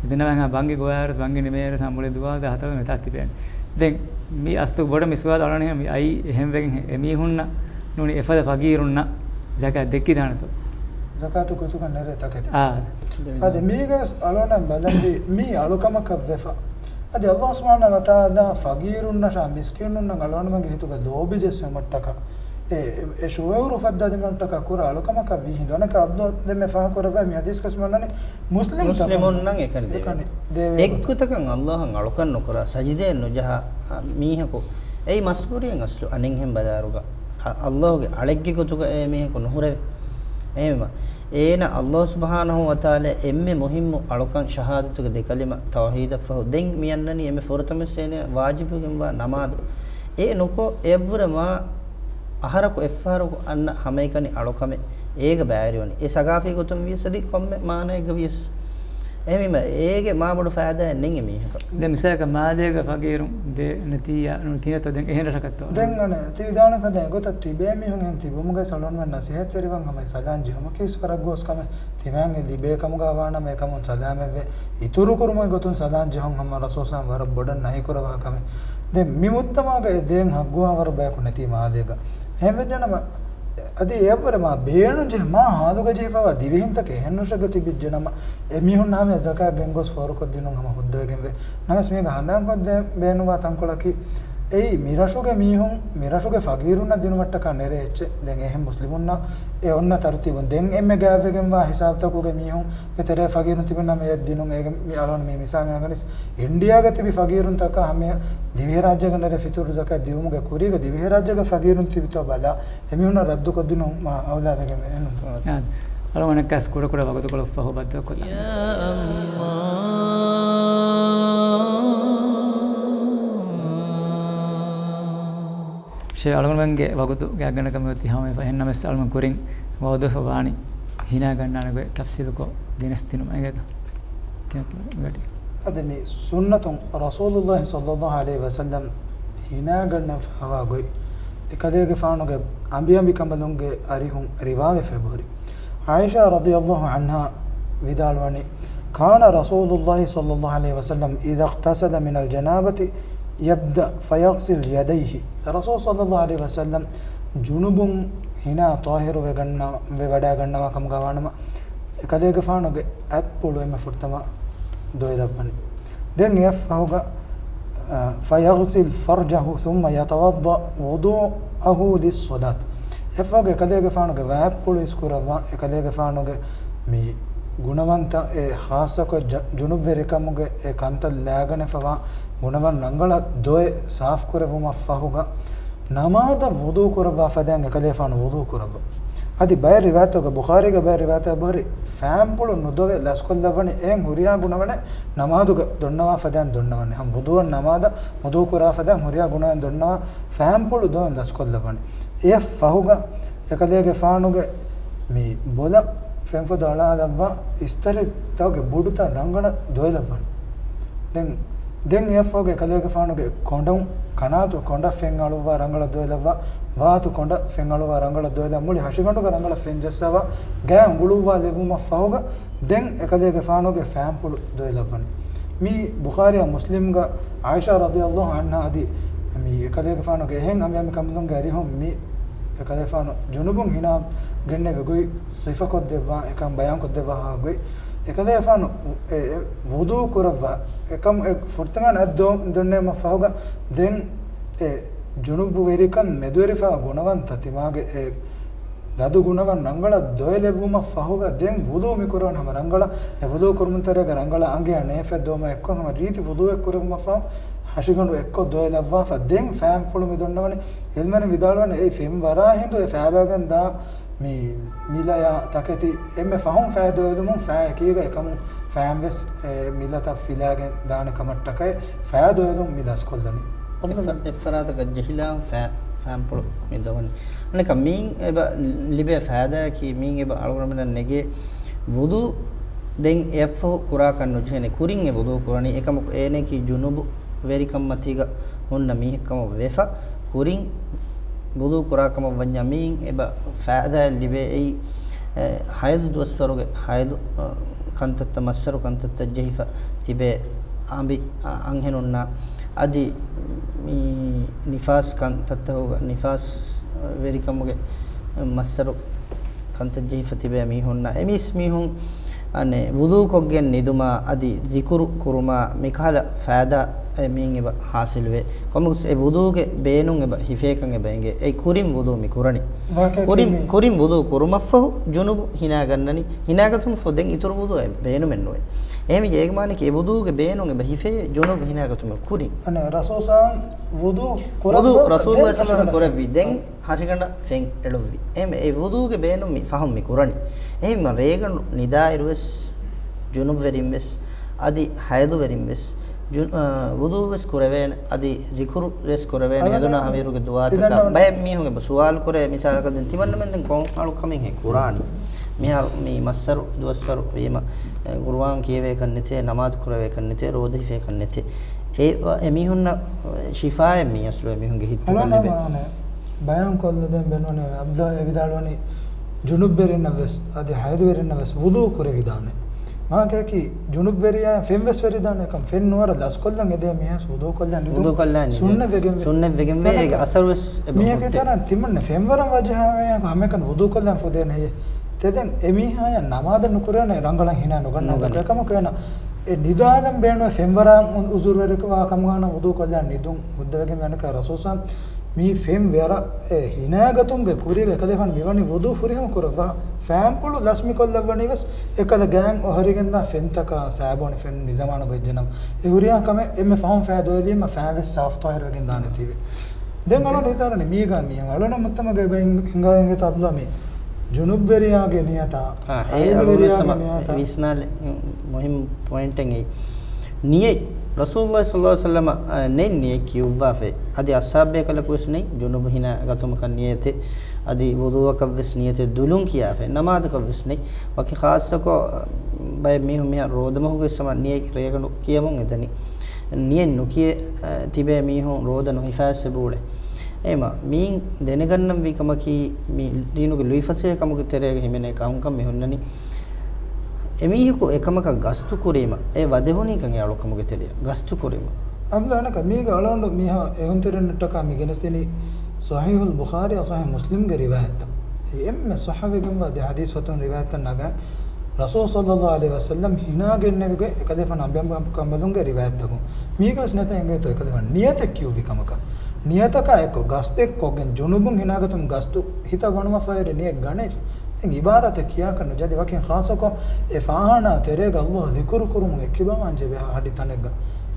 ދެންނަވަންހާ ބަންގި ގޮވާއިރުސް ބަންގި ނިމޭއިރުސް ހަމަ މުޅި ދުވާލު ދާ ހަތަރު މެތާ ތިބޭނެ. ދެން މި އަސްލު ބޮޑަށް މި ސުވާލު އަޅަނީ މި އައީ އެހެންވެގެން އެމީހުންނަށް ނޫނީ އެފަދަ ފަގީރުންނަށް ޒަކާތް ދެއްކިދާނެތޯ؟ ޒަކާތު ގޮތުގަ ނެރޭ ތަކެތި. އާ. އަދި މީގަސް އަޅުން ބަލަންވީ މީ އަޅުކަމަކަށް ވެފަ. އަދި އައްލާހު ސުބްޙާނަހު ވަތަޢާލާ ފަގީރުންނަށާ މިސްކީނުންނަށް އަޅުގަނޑުމެންގެ ހިތުގަ ލޯބި ޖެއްސުމަށްޓަކާ، އެ، އެ ޝުޢޫރު ފައްދާދިނުމަށްޓަކާ ކުރާ އަޅުކަމަކަށް ވީ ހިނދު. އަނެކާ އަބްދު ދެންމެ ފާހަގަކުރައްވައި މި ޙަދީޘްގަސް މަންނަނީ މުސްލިމް މުސްލިމުންނަށް އެކަނި ދޭ-، އެކަނި ދޭވޭ ގޮތަށް. ދެއްކުތަކަށް އައްލާހަށް އަޅުކަން ނުކުރާ، ސަޖިދައެއް ނުޖަހާ، އަ، މީހަކު އެއީ މަސްބޫރިއެއް އަސްލު. އަނެއްހެން ބަލާއިރުގަ، އަ، އައްލާހުގެ އަޅެއްގެ ގޮތުގަ އެ މީހަކު ނުހުރެވޭ. އެހެންވީމަ، އޭނަ އައްލާހު ސުބްޙާނަހު ވަތަޢާލާ އެންމެ މުހިއްމު އަޅުކަން ޝަހާދަތުގެ ދެ ކަލިމަ ތައުޙީދަށްފަހު. ދެން މި އަންނަނީ އެންމެ ފުރަތަމަވެސް އޭނަ ވާޖިބުވެގެންވާ ނަމާދު. އެ ނުކޮށް އެއަށްވުރެ މާ އަހަރަކު އެއްފަހަރަކު އަންނަ ހަމައެކަނި އަޅުކަމެއް އޭގަ ބައިވެރިވަނީ. އެ ސަގާފީ ގޮތުން ވިޔަސް އަދި ކޮންމެ މާނައެއްގަ ވިޔަސް. އެހެންވީމަ އޭގެ މާ ބޮޑު ފައިދާއެއް ނެތް އެ މީހަކަށް. ދެން މިސާލަކަށް މާލޭގަ ފަގީރުން ދޭ ނެތިއްޔާ ނޫން ކިހިނެއްތޯ ދެން އެހެން ރަށަކަށްތޯ؟ ދެން އަނެއް ތި ވިދާޅުވި ފަދަ އެގޮތަށް ތިބޭ މީހުން އެހެން ތިބުމުގައި އަޅުގަނޑުމެން ނަސޭހަތްތެރިވަން ހަމަ އެ ސަލާން ޖެހުމަކީ ވަރަށް ގޯސް ކަމެއް. ތިމާގެ ލިބޭ ކަމުގަ ވާނަމަ އެކަމުން ސަލާމަތްވެ އިތުރުކުރުމުގެ ގޮތުން ސަލާން ޖެހުން ހަމަ ރަސޫލާ ވަރަށް ބޮޑަށް ނަހީކުރައްވާ ކަމެއް. ދެން މި މުޖްތަމަޢުގަ އެ ދޭން ހައްގުވާ ވަރު ބަޔަކު ނެތީ މާލޭގަ. އެހެންވެއްޖެނަމަ އަދި އެއަށްވުރެ މާ ބޭނުން ޖެހި މާ ހާލުގަ ޖެހިފައިވާ ދިވެހިންތަކެއް އެހެން ރަށެއްގަ ތިބިއްޖެނަމަ އެ މީހުންނާ ހަމަޔަށް ޒަކާތް ގެންގޮސް ފޯރުކޮށްދިނުން ހަމަ ހުއްދަވެގެންވޭ. ނަމަވެސް މީގަ ހަނދާންކޮށްދޭން ބޭނުންވާ ތަންކޮޅަކީ އެއީ މި ރަށުގެ މީހުން މި ރަށުގެ ފަގީރުންނަށް ދިނުމަށްޓަކާ ނެރޭ އެއްޗެއް. ދެން އެހެން މުސްލިމުންނަށް އެ އޮންނަ ތަރުތީބުން ދެން އެންމެ ގާތްވެގެންވާ ހިސާބުތަކުގެ މީހުންގެ ތެރޭ ފަގީރުން ތިބެންނަމަ އެއަށް ދިނުން. އޭގެ މި އަޅުގަނޑު މި މިސާލު މި އަންގަނީސް އިންޑިއާގަ ތިބި ފަގީރުންތަކަށް ހަމަޔަށް ދިވެހިރާއްޖޭގަ ނެރޭ ފިތުރު ޒަކާތް ދިއުމުގެ ކުރީގަ ދިވެހިރާއްޖޭގަ ފަގީރުން ތިބިތޯ ބަލާ އެމީހުންނަށް ރައްދުކޮށްދިނުން މާ އައުލާވެގެންވޭ އެހެންނުތޯ؟ އާ، އަޅުގަނޑަކަސް ކުޑަކުޑަ ވަގުތުކޮޅަށްފަހު ބައްދަލުކޮށްލާނަން. ޝޭ އަޅުގަނޑުމެންގެ ވަގުތު ގާތްގަނޑަކަށް މިއޮތީ ހަމަވެފަ. އެހެންނަމަވެސް އަޅުގަނޑު ކުރިން ވަޢުދުވެފަ ވާނީ ހިނާ ގަންނާނެ ގޮތް ތަފްސީލުކޮށް ގެނެސްދިނުމަށް އިނގޭތަ؟ ކިހިނެއްތޯ ގަޑި. އަދި މި ސުންނަތުން ރަސޫލުﷲ ޞައްލަﷲ ޢަލައިހި ވަސައްލަމް ހިނާ ގަންނަން ފައިވާ ގޮތް އެކަލޭގެފާނުގެ އަނބިއަނބިކަނބަލުންގެ އަރިހުން ރިވާވެފައި ހުރި. ޢާއިޝާ ރަޟިޔަﷲ ޢަންހާ ވިދާޅުވަނީ، كان رسول الله صلى الله عليه وسلم إذا اغتسل من الجنابة يبدأ فيغسل يديه. ރަސޫލު ޞައްލަﷲ ޢަލައިހި ވަސައްލަމް ޖުނުބުން ހިނާ ޠާހިރު ވެގަންނަ-، ވެވަޑައިގަންނަވާ ކަމުގަ ވާނަމަ، އެކަލޭގެފާނުގެ އަތްޕުޅު އެންމެ ފުރަތަމަ ދޮވެލައްވަނީ. ދެން އެއަށްފަހުގަ، އަ، فيغسل فرجه ثم يتوضأ وضوءه للصلاة. އެއަށްފަހުގަ އެކަލޭގެފާނުގެ ވައްޕުޅު އިސްކުރައްވާ، އެކަލޭގެފާނުގެ މި ގުނަވަންތައް އެ ޚާއްޞަކޮށް ޖަ-، ޖުނުބްވެރިކަމުގެ އެ ކަންތައް ލާގަނެފަވާ ގުނަވަން ރަނގަޅަށް ދޮވެ ސާފުކުރެއްވުމަށްފަހުގަ، ނަމާދަށް ވުޟޫ ކުރައްވާ ފަދައިން އެކަލޭފާނު ވުޟޫ ކުރައްވާ. އަދި ބައެއް ރިވާޔަތުގަ، ބުޚާރީގެ ބައެއް ރިވާޔަތަށް އެބަހުރި، ފައިންޕުޅު ނުދޮވެ ލަސްކޮށްލައްވަނީ އެހެން ހުރިހާ ގުނަވަނެއް ނަމާދުގަ ދޮންނަވާ ފަދައިން ދޮންނަވަން. ހަމަ ވުޟޫއަށް ނަމާދަށް ވުޟޫ ކުރާ ފަދައިން ހުރިހާ ގުނަވަން ދޮންނަވާ ފައިންޕުޅު ދޮވެ ލަސްކޮށްލައްވަނީ. އެއަށް ފަހުގަ އެކަލޭގެފާނުގެ މި ބޮލަށް ފެންފޮދު އަޅާލައްވާ އިސްތަށިތަކުގެ ބުޑުތައް ރަނގަޅަށް ދޮވެލައްވަން. ދެން، ދެން އެއަށްފަހުގަ އެކަލޭގެފާނުގެ ކޮނޑުން ކަނާތު ކޮނޑަށް ފެން އަޅުއްވާ ރަނގަޅަށް ދޮވެލައްވާ، ވާތު ކޮނޑަށް ފެން އަޅުއްވާ ރަނގަޅަށް ދޮވެލަ، މުޅި ހަށިގަނޑުގަ ރަނގަޅަށް ފެން ޖައްސަވާ، ގާތް އުނގުޅުއްވާލެއްވުމަށް ފަހުގަ، ދެން އެކަލޭގެފާނުގެ ފައިންޕުޅު ދޮވެލައްވަން. މީ ބުޚާރީއާ މުސްލިމްގަ ޢާއިޝާ ރަޟިޔަﷲ ޢަންހާ އަދި މި އެކަލޭގެފާނުގެ އެހެން އަނބިއަނބިކަނބަލުންގެ އަރިހުން މި އެކަލޭފާނު ޖުނުބުން ހިނާ ގެންނެވި ގޮތް ސިފަކޮށްދެއްވާ އެކަން ބަޔާންކޮށްދެއްވާ ގޮތް. އެކަލޭފާނު އެ، އެ ވުޟޫ ކުރައްވާ އެކަމު އެ ފުރަތަމަ އަތް ދޮ-، ދޮންނެވުމަށް ފަހުގަ ދެން އެ ޖުނުބުވެރިކަން މެދުވެރިފަ ގުނަވަންތައް ތިމާގެ އެ ދަދު ގުނަވަން ރަނގަޅަށް ދޮވެލެއްވުމަށް ފަހުގަ ދެން ވުޟޫ މި ކުރަން ހަމަ ރަނގަޅަށް އެ ވުޟޫ ކުރުމުން ތެރޭގަ ރަނގަޅަށް އަނގަޔަށް ނޭފެއް ދޮވުމަށް އެއްކޮށް ހަމަ ރީތި ވުޟޫއެއް ކުރެއްވުމަށް ފަހު ހަށިގަނޑު އެއްކޮށް ދޮވެލައްވާފަ ދެން ފައިންޕުޅު މި ދޮންނަވަނީ. އިލްމުވެރިން ވިދާޅުވަނީ އެއީ ފެންވަރާ ހިނދު އެ ފައިބައިގެން ދާ މި މިލަޔާ ތަކެތި އެންމެ ފަހުން ފައި ދޮވެލުމުން ފައި އެކީގަ އެކަމުން ފައިން ވެސް އެ މިލަތައް ފިލާގެން ދާނެ ކަމަށްޓަކައި ފައި ދޮވެލުން މި ލަސްކޮށްލަނީ. އެއްފަ-، އެއްފަރާތަކަށް ޖެހިލާ ފައި-، ފައިންޕުޅު މި ދޮވަނީ. އަނެކަ މީން އެބަ ލިބޭ ފައިދާއަކީ މީން އެބަ އަޅުގަނޑުމެންނަށް ނެގޭ ވުޟޫ ދެން އެއަށްފަހު ކުރާކަށް ނުޖެހޭނެ. ކުރިން އެ ވުޟޫ ކުރަނީ. އެކަމަކު އޭނައަކީ ޖުނުބު ވެރިކަންމަތީގަ ހުންނަ މީހެއްކަމަށް ވެފަ، ކުރިން ވުޟޫ ކުރާކަމަށް ވަންޏާ މީން އެބަ ފައިދާއެއް ލިބޭ. އެއީ، އެ، ހައިޟު ދުވަސްވަރުގެ ހައިޟު، އަ، ކަންތައްތައް، މައްސަރު ކަންތައްތައް ޖެހިފަ ތިބޭ އަނބި، އަ، އަންހެނުންނާ، އަދި މި ނިފާސް ކަންތައްތަކުގަ، ނިފާސް ވެރިކަމުގެ މައްސަރު ކަންތައް ޖެހިފަ ތިބޭ މީހުންނާ، އެ މީސް މީހުން އަނެއް ވުޟޫ ކޮށްގެން ނިދުމާ އަދި ޒިކުރު ކުރުމާ މިކަހަލަ ފައިދާ އެ މީން އެބަ ޙާޞިލުވޭ. ކޮންމެސް އެ ވުޟޫގެ ބޭނުން އެބަ ހިފޭކަން އެބަ އެނގޭ. އެ ކުރިން ވުޟޫ މި ކުރަނީ. ކުރިން، ކުރިން ވުޟޫ ކުރުމަށްފަހު ޖުނުބު ހިނާގަންނަނީ. ހިނާގަތުމަށްފަހު ދެން އިތުރު ވުޟޫއެއް ބޭނުމެއް ނުވޭ. އެހެންވެ އޭގެ މާނައަކީ އެ ވުޟޫގެ ބޭނުން އެބަ ހިފޭ ޖުނުބު ހިނާގަތުމަށް ކުރިން. އަނެއް ރަސޫލާ ވުޟޫ ވުޟޫ ކުރައްވާ ރަސޫލާ ދެން ސަލާމް ހަށިގަނޑަށް ކުރެއްވި ދެން ހަށިގަނޑަށް ފެން އެޅުއްވި. އެހެންވެ އެ ވުޟޫގެ ބޭނުން މި ފަހުން މި ކުރަނީ. އެހެންވީމަ ރޭގަނޑު ނިދާއިރުވެސް، ޖުނުބްވެރިންވެސް، އަދި ހައިޟުވެރިންވެސް، ޖު-، އާ، ވުޟޫވެސް ކުރެވޭނެ، އަދި ޒިކުރުވެސް ކުރެވޭނެ، އަޅުގަނޑު ހެދުނާ ހަވީރުގެ ދުޢާތަކާ. ބައެއް މީހުން އެބަ ސުވާލު ކުރޭ، މިސާލަކަށް ދެން ތިމަންނަމެން ދެން ކޮން އަޅުކަމެއް ހޭ ކުރާނީ؟ މިހާރު މި މައްސަރު ދުވަސްވަރު ވީމަ، އެ، ޤުރުއާން ކިޔެވޭކަށް ނެތޭ، ނަމާދު ކުރެވޭކަށް ނެތޭ، ރޯދަ ހިފޭކަށް ނެތޭ. އެ، އެމީހުންނަށް ޝިފާއެއް މީ އަސްލު އެމީހުންގެ ހިތުގަ ލިބޭ. ބަޔާން ކޮށްލަ ދެން ބޭނުންވަނީ އަބްދުﷲ އެ ވިދާޅުވަނީ، ޖުނުބްވެރިންނަށް ވެސް އަދި ހައިޟުވެރިންނަށް ވެސް ވުޟޫ ކުރެވިދާނެ. މާކައަކީ ޖުނުބްވެރިޔާ ފެން ވެސް ވެރިދާނެ ކަން، ފެން ނުވަރަ ލަސްކޮށްލަން އެދޭ މީހާސް ވުޟޫ ކޮށްލާ ނިދުން ސުންނަތްވެގެން ވޭ. ސުންނަތްވެގެން ވޭ، އޭގެ އަސަރު ވެސް އެބަ މީހަކީ ހުއްޓޭ. ތަނަށް ތިމަންނަ ފެންވަރަން ވަޖިހާ މީހަކު ހަމައެކަނި ވުޟޫ ކޮށްލަން ފުދޭނެ ހެއްޔޭ؟ ތެދެން އެމީހާޔަށް ނަމާދެއް ނުކުރޭނެ ރަނގަޅަށް ހިނާ ނުގަންނާ ނުގަންނާ. ދެކެ ކަމަކު އޭނަ އެ ނިދާލަން ބޭނުން ފެންވަރާ އު-، އުޒުރުވެރިކަމާ ކަމުގަ ވުޟޫ ކޮށްލާ ނިދުން ހުއްދަވެގެން ވެނަކަ ރަސޫލް ސާ މީ ފެން ވަރަށް އެ ހިނާގަތުމުގެ ކުރީގަ އެކަލޭފާނު މިވަނީ ވުޟޫ ފުރިހަމަ ކުރައްވާ ފައިންޕުޅު ލަސް މިކޮށްލައްވަނީ ވެސް އެކަލަ ގާތް އޮހޮރިގެންދާ ފެންތަކާ ސާބޯނި ފެން މިޒަމާނުގަ އެއްޗެއް ނަމަ އެ ހުރިހާ ކަމެއް އެންމެ ފަހުން ފައިދޯއެލީމަ ފައިން ވެސް ސާފުތާހިރުވެގެން ދާނެތީވެ. ދެން އަޅުގަނޑު ހިތާރަނީ މީގަ މި އަޅުގަނޑު މުޖްތަމަޢުގައި ބައިން ހިނގާ އިނގޭތޯ އަބްދުﷲ މި ޖުނުބްވެރިޔާގެ ނިޔަތާ، އާ، އެ ހައިޟުވެރިޔާގެ ނިޔަތާ. ވިސްނާލެ، މުހިންމު ޕޮއިންޓެއް އެއީ. ނިޔަތް. ރަސޫލުﷲ ޞައްލަﷲ ޢަލައިހި ވަސައްލަމަ، އާ، ނެތް ނިޔަތް ކިޔުއްވާފައި. އަދި އަޞްޙާބުބޭކަލަކު ވެސް ނެތް ޖުނުބު ހިނާ ގަތުމަކަށް ނިޔަތެއް. އަދި ވުޟޫއަކަށް ވެސް ނިޔަތެއް ދުލުން ކިޔާފައި. ނަމާދަކަށް ވެސް ނެތް. ވަކި ޚާއްޞަކޮށް، ބައެއް މީހުން މިހާރު ރޯދަމަހުގެ ސަމަ ނިޔަތް ރޭގަނޑު ކިޔަމުން އެދަނީ. ނިޔަތް ނުކިޔޭ، އަ، ތިބޭ މީހުން ރޯދަ ނުހިފާ ވެސް އެބަ އުޅޭ. އެހެންވީމަ، މިއިން ދެނެގަންނަންވީ ކަމަކީ، މި ދީނުގެ ލުއިފަސޭހަ ކަމުގެ ތެރޭގަ ހިމެނޭ ކަހުންކަން މި ހުންނަނީ. އެމީހަކު އެކަމަކަށް ގަސްތު ކުރީމަ، އެ ވަދެވުނީކަން އެ އަޅުކަމުގެ ތެރެއަށް ގަސްތު ކުރީމަ. އަބްދުﷲ އަނެކަ މީގަ އަޅުގަނޑު މީހާ އެހުންތެރިންނަށްޓަކާ މި ގެނެސްދިނީ ޞަޙީޙުލް ބުޚާރީ އަ ޞަޙީޙު މުސްލިމްގެ ރިވާޔަތްތައް. އެ އެންމެ ޞައްޙަވެގެންވާ ދެ ޙަދީޘް ފަތުން ރިވާޔަތްތައް ނަގާ، ރަސޫލު ޞައްލަﷲ ޢަލައިހި ވަސައްލަމް ހިނާގެންނެވިގޮތް އެކަލޭފާނު އަނބިއަނބުކަނބަލުންގެ ރިވާޔަތްތަކުން. މީގަވެސް ނެތޭ އެނގޭތޯ އެކަލޭފާނު ނިޔަތެއް ކިޔުއްވި ކަމަކަށް. ނިޔަތަކާ އެއްކޮށް ގަސްތެއް ކޮށްގެން ޖުނުބުން ހިނާގަތުމުން ގަސްތު ހިތަށް ވަނުމަށްފަހު އެރި ނިޔަތް ގަނެވި. ދެން އިބާރާތެއް ކިޔާކަށް ނުޖަދި ވަކިން ޚާއްޞަކޮށް އެ ފާހާނާ ތެރޭގަ ﷲ ޒިކުރު ކުރުމުގެ ކިބަވާން ޖެހޭ ހަޑި ތަނެއްގަ.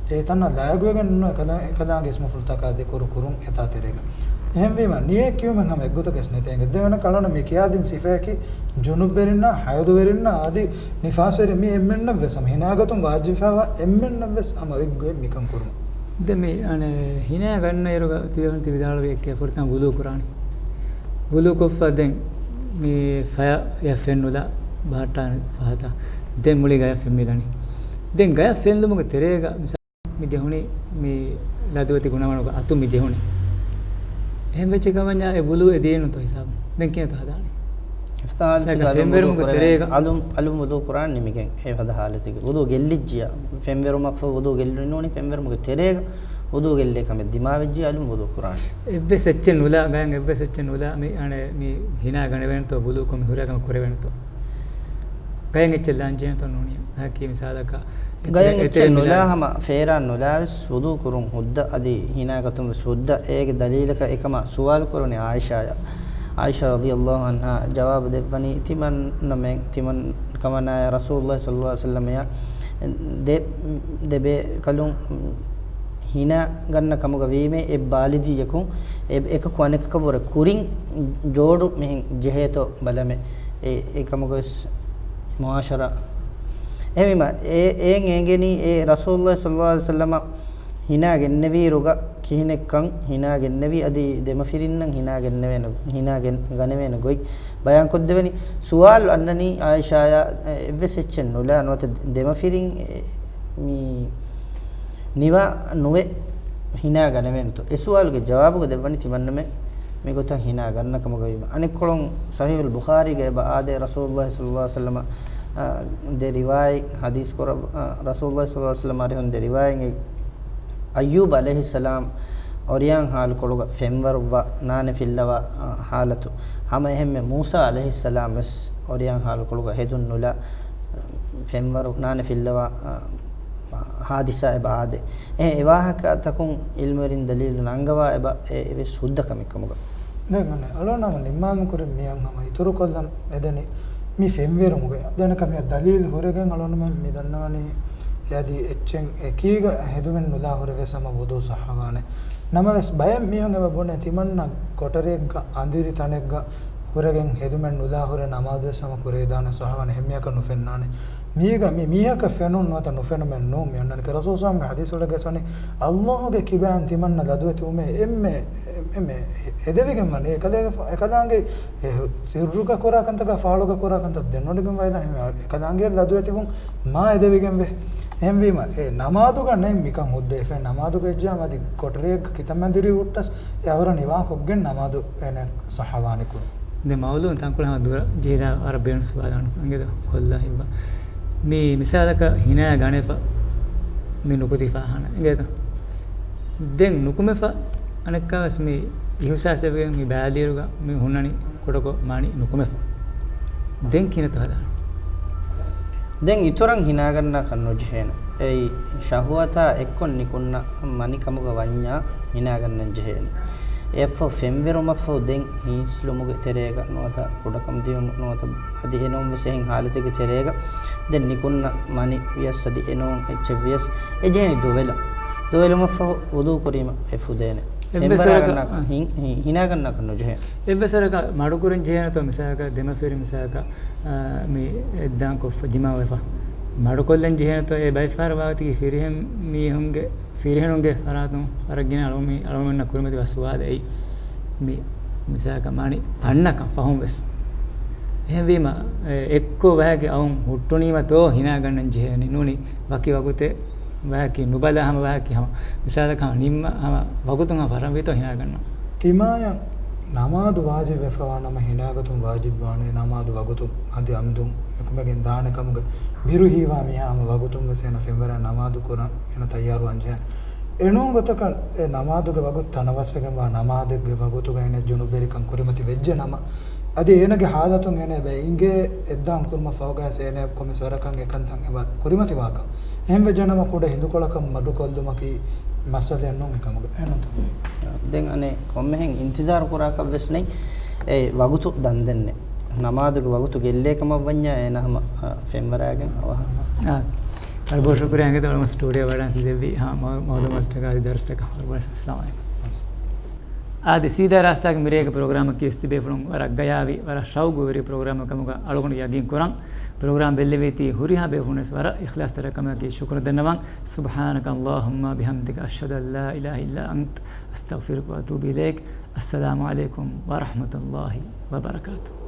އެ ތަނަށް ލާގުވެގެން ނުންނަ އެކަލާ-، އެކަލާނގެ އިސްމުފުޅުތަކާ ޒިކުރު ކުރުން އެތާ ތެރޭގަ. އެހެންވީމަ، ނިޔަތް ކިޔުމެއް ހަމަ އެއްގޮތަކަށް ނެތޭ. އެނގޭ ދެވަނަ ކަޅަނަ މި ކިޔާދިން ސިފަޔަކީ، ޖުނުބްވެރިންނާ، ހައިޟުވެރިންނާ އަދި ނިފާސްވެރިން މި އެންމެންނަށް ވެސް ހަމަ ހިނާގަތުން ވާޖިބުވެފައިވާ އެންމެންނަށް ވެސް ހަމަ އޮތްގޮތް މިކަން ކުރުމަށް. ދެން މި އަނެއް ހިނާ ގަންނަ އިރުގަ ތިބޭފުޅުން ތި ވިދާޅުވި އެއްކޭ ފުރަތަމަ ވުޟޫ ކުރާނީ. ވުޟޫ ކޮށްފަ ދެން މި ފަޔަށް ފެން ނުލާ ބަހައްޓާނެ ފަހަތަށް ދެން މުޅި ގަޔަށް ފެން މިލަނީ. ދެން ގަޔަށް ފެންލުމުގެ ތެރޭގަ މި ޖެހުނީ މި ލަދުވެތި ގުނަވަނުގެ އަތު މި ޖެހުނީ. އެހެން ވެއްޖެ ކަމަންޏާ އެ ވުޟޫ އެދިޔައީނުތޯ ހިސާބުން؟ ދެން ކިހިނެއްތޯ ހަދާނީ؟ އެފްތާ ހާލަތުގަ އަލުން ވުޟޫ ފެންވެރުމުގެ ކުރެވޭނެ. ތެރޭގަ. އަލުން، އަލުން ވުޟޫ ކުރާން ނިމިގެން އެ ފަދަ ހާލަތުގަ. ވުޟޫ ގެއްލިއްޖިޔާ، ފެންވެރުމަށްފަހު ވުޟޫ ގެއްލުނީ ނޫނީ ފެންވެރުމުގެ ތެރޭގަ ވުޟޫ ގެއްލޭ ކަމެއް ދިމާވެއްޖިޔާ އަލުން ވުޟޫ ކުރާނެ. އެއްވެސް އެއްޗެއް ނުލާ، ގަޔަށް އެއްވެސް އެއްޗެއް ނުލާ، މި އަނެއް މި ހިނާ ގަނެވޭނެތޯ، ވުޟޫކޮށް މި ހުރޭ ކަމެއް ކުރެވޭނެތޯ؟ ގަޔަށް އެއްޗެއް ލާން ޖެހޭނެތޯ ނޫނިއްޔާ؟ އެހަކީ މިސާލަކަށް ގަޔަށް އެތެރެ، އެއްޗެއް އެތެރެ ނުލާ މިލާން ހަމަ ފޭރާން ނުލާވެސް ވުޟޫ ކުރުން ހުއްދަ އަދި ހިނާގަތުން ވެސް ހުއްދަ. އޭގެ ދަލީލަކަށް އެކަމާ ސުވާލު ކުރުނީ ޢާއިޝާޔަށް. ޢާއިޝާ ރަޟިޔަﷲ ޢަންހާ ޖަވާބު ދެއްވަނީ، ތިމަންނަމެން، ތިމަން ކަމަނާޔަށް ރަސޫލުﷲ ޞައްލަﷲ ޢަލައިހި ވަސައްލަމަޔާ ދެ، ދެބޭކަލުން ހިނާ ގަންނަ ކަމުގަ ވީމޭ އެއް ބާލިޣީއަކު އެ، އެކަކު އަނެކަކަށް ވުރެ ކުރިން ޖޯޑު މިހެން ޖެހޭތޯ ބަލަމޭ. އެ، އެކަމުގަވެސް މުޢާޝަރާ. އެހެންވީމަ، އެ، އެއިން އެނގެނީ އެ ރަސޫލުﷲ ޞައްލަﷲ ޢަލައިހި ވަސައްލަމަ ހިނާ ގެންނެވިއިރުގަ ކިހިނެއްކަން ހިނާ ގެންނެވި އަދި ދެމަފިރިންނަށް ހިނާ ގެންނެވޭނެ، ހިނާ ގެން، ގަނެވޭނެ ގޮތް ބަޔާންކޮށްދެވެނީ. ސުވާލު އަންނަނީ ޢާއިޝާޔާ އެއްވެސް އެއްޗެއް ނުލާ ނުވަތަ ދެމަފިރިން އެ، މި ނިވާ ނުވެ ހިނާ ގަނެވޭނެތޯ؟ އެ ސުވާލުގެ ޖަވާބުގަ ދެއްވަނީ ތިމަންނަމެން މިގޮތަށް ހިނާ ގަންނަ ކަމުގަ ވީމަ. އަނެއްކޮޅުން ޞަޙީޙުލް ބުޚާރީގަ އެބަ އާދޭ ރަސޫލުﷲ ޞައްލަﷲ ޢަލައިހި ވަސައްލަމަ ދެ ރިވާޔަތް ޙަދީޘް ކުރަ، ރަސޫލުﷲ ޞައްލަﷲ ޢަލައިހި ވަސައްލަމް އަރިހުން ދެ ރިވާޔަތް އައްޔޫބް ޢަލައިހިއްސަލާމް އޮރިޔާން ޙާލުކޮޅުގަ ފެންވަރުއްވާ ނާނެ ފިއްލަވާ ޙާލަތު. ހަމަ އެހެންމެ މޫސާ ޢަލައިހިއްސަލާމް ވެސް އޮރިޔާން ޙާލުކޮޅުގަ ހެދުން ނުލާ ފެންވަރު ނާނެ ފިއްލަވާ ޙާދިސާ އެބަ އާދޭ. އެ އެ ވާހަކަތަކުން ޢިލްމުވެރިން ދަލީލު ނަންގަވާ އެބަ އެ އެވެސް ހުއްދަ ކަމެއް ކަމުގަ. ދެން އަޅޯނާމަ ނިންމާލުމު ކުރިން މިއަން ހަމަ އިތުރުކޮށްލަން އެދެނީ މި ފެންވެރުމުގެ ދެން ކަމެއް ދަލީލު ހުރެގެން އަޅޯނަމެން މި ދަންނަވަނީ އެ އަދި އެއްޗެއް އެކީގަ ހެދުމެއް ނުލާ ހުރެވެސް ހަމަ ވުޟޫ ޞައްޙަވާނެ. ނަމަވެސް ބައެއް މީހުން އެބަ ބުނޭ ތިމަންނަ ކޮޓަރިއެއްގަ އަނދިރި ތަނެއްގަ ހުރެގެން ހެދުމެއް ނުލާ ހުރެ ނަމާދުވެސް ހަމަ ކުރެވިދާނެ ޞައްޙަވާނެ އެހެން މީހަކަށް ނުފެންނާނެ. މީގަ މި މީހަކަށް ފެނުން ނުވަތަ ނުފެނުމެއް ނޫން. މި އޮންނަނީ ރަސޫލު ޞައްލަﷲ ޢަލައިހި ވަސައްލަމްގެ ޙަދީޘްފުޅެއްގަ ވަނީ، ﷲ ގެ ކިބައިން ތިމަންނަ ލަދުވެތިވުމޭ އެންމެ، އެންމެ ހެދެވިގެން ވަނީ އެކަލޭގެ، އެކަލާނގެ ސިއްރުގަ ކުރާ ކަންތަކާ ފާޅުގަ ކުރާ ކަންތައް ދެންނެވިގެން ވައިލާ އެކަލާނގެ ލަދުވެތިވުން މާ އެދެވިގެންވޭ. އެހެންވީމަ އެ ނަމާދުގަ ނެތް މިކަން ހުއްދަ އެފެން ނަމާދުގަ އެއްޖާމަ އަދި ކޮޓަރިއެއްގަ ކިތަންމެ އަނދިރި ހުއްޓަސް އެ އަވަރަށް ނިވާކޮށްގެން ނަމާދު އޭނަ ޞައްޙަވާނެ ކުރުން. ދެން މައުލޫން ތަންކޮޅެއް ހަމަ ދުރަށް ޖެހިލާ ވަރަށް ބޭނުން ސުވާލު އަންގެދޯ ކޮށްލާ ހިތްވާ. މި މިސާލަކަށް ހިނާ ގަނެފަ މި ނުކުތި ފާހާނަ އިނގޭތޯ؟ ދެން ނުކުމެފަ އަނެއްކާވެސް މި އިހުސާސް އެބަގެން މި ބައިލިއިރުގަ މި ހުންނަނީ ކުޑަކޮށް މާނި ނުކުމެފަ. ދެން ކިހިނެއްތޯ ހަދާނެ؟ ދެން އިތުރަށް ހިނާގަންނާކަށް ނުޖެހޭނެ. އެއީ ޝަހުވަތާ އެއްކޮށް ނިކުންނަ މަނިކަމުގަ ވަންޏާ ހިނާގަންނަން ޖެހޭނެ. އެއަށްފަހު ފެންވެރުމަށްފަހު ދެން ހީސްލުމުގެ ތެރޭގަ ނުވަތަ ކުޑަކަން ދިޔުމު ނުވަތަ އަދި އެނޫން ވެސް އެހެން ހާލަތެއްގެ ތެރޭގަ ދެން ނިކުންނަ މަނި ވިޔަސް އަދި އެނޫން އެއްޗެއް ވިޔަސް އެ ޖެހެނީ ދުވެލަ. ދުވެލުމަށްފަހު ވުޟޫ ކުރީމަ އެ ފުދޭނެ. އެއްވެސް ފެންވަރާ ވަރަކަށް ގަންނާ، ހި-، ހި-، ހިނާ ގަންނާކަށް ނުޖެހޭ. އެއްވެސް ވަރަކަށް މަޑުކުރަން ޖެހޭނެތޯ މިސާލަކަށް ދެމަފިރި މިސާލަކަށް، އާ، މި އެއްދާން ކޮށްފަ ޖިމާވެފަ. މަޑުކޮށްލަން ޖެހޭނެތޯ އެ ބައިފަހަރު ވާގޮތަކީ ފިރިހެން މީހުންގެ ފިރިހެނުންގެ ފަރާތުން ވަރަށް ގިނަ އަޅުމި-، އަޅުމެންނަށް ކުރިމަތި ވާ ސުވާލެއް އެއީ. މި މިސާލަކަށް މާނި އަންނަކަން ފަހުން ވެސް. އެހެންވީމަ، އެ، އެއްކޮށް ވަހަކި އައުން ހުއްޓުނީމަތޯ ހިނާގަންނަން ޖެހޭނީ ނޫނީ ވަކި ވަގުތެއް ވަހަކި ނުބަލާ ހަމަ ވަހަކި ހަމަ މިސާލަކަށް ނިންމަ ހަމަ ވަގުތުން ހަމަ ފަރަންވީތޯ ހިނާގަންނަން. ތިމާޔަށް ނަމާދު ވާޖިބު ވެފަވާ ނަމަ ހިނާގަތުން ވާޖިބު ވާނެ ނަމާދު ވަގުތު އަދި އަމްދުން ނުކުމެގެން ދާނެ ކަމުގެ ބިރު ހީވާ މީހާ ހަމަ ވަގުތުން ވެސް އޭނަ ފެންވަރާ ނަމާދު ކުރަން އޭނަ ތައްޔާރުވާން ޖެހޭނެ. އެނޫން ގޮތަކަށް އެ ނަމާދުގެ ވަގުތު ތަނަވަސްވެގެންވާ ނަމާދެއްގެ ވަގުތުގަ އޭނަ ޖުނުބުވެރިކަން ކުރިމަތި ވެއްޖެ ނަމަ، އަދި އޭނަގެ ހާލަތުން އޭނަ އެބަ އިނގޭ އެއްދާން ކުރުމަށް ފަހުގައިސް އޭނަ ކޮންމެސް ވަރަކަށް އެކަންތައް އެބަ ކުރިމަތިވާކަން. އެހެން ވެއްޖެ ނަމަ ކުޑަ ހިނދުކޮޅަކަށް މަޑުކޮށްލުމަކީ މައްސަލައެއް ނޫން އެކަމުގަ. އެހެންނޫންތޯ؟ ދެން އަނެއް ކޮންމެހެން އިންތިޒާރު ކުރާކަށް ވެސް ނެތް. އެ ވަގުތު ދަންދެންނެއް. ނަމާދުގެ ވަގުތު ގެއްލޭ ކަމަށް ވަންޏާ އޭނަ ހަމަ، އަ، ފެންވަރާގެން އަވަހަށް. އާ. ވަރަށް ބޮޑަށް ޝުކުރިއްޔާ އިނގޭތޯ އަޅުގަނޑު ސްޓޫޑިއޯ ވަޑައިގެން ދެއްވި ހަމަ މައުލޫމާތުތަކާ އަދި ދަރުސްތަކަށް. ވަރަށް ބޮޑަށް އައްސަލާމު ޢަލައިކުމް. އާދެ، ސީދާ ރާސްތާގެ މިރޭގެ ޕްރޮގްރާމަކީ ވެސް ތިބޭފުޅުން ވަރަށް ގަޔާވި، ވަރަށް ޝައުގުވެރި ޕްރޮގްރާމެއް ކަމުގަ އަޅުގަނޑު ޔަގީން ކުރަން. ޕްރޮގްރާމް ބެއްލެވީތީ ހުރިހާ ބޭފުޅުން ވެސް ވަރަށް އިޚްލާޞްތެރިކަމާއެކީ ޝުކުރު ދަންނަވަން. سبحانك اللهم بحمدك أشهد أن لا إله إلا أنت أستغفرك وأتوب إليك. السلام عليكم ورحمة الله وبركاته.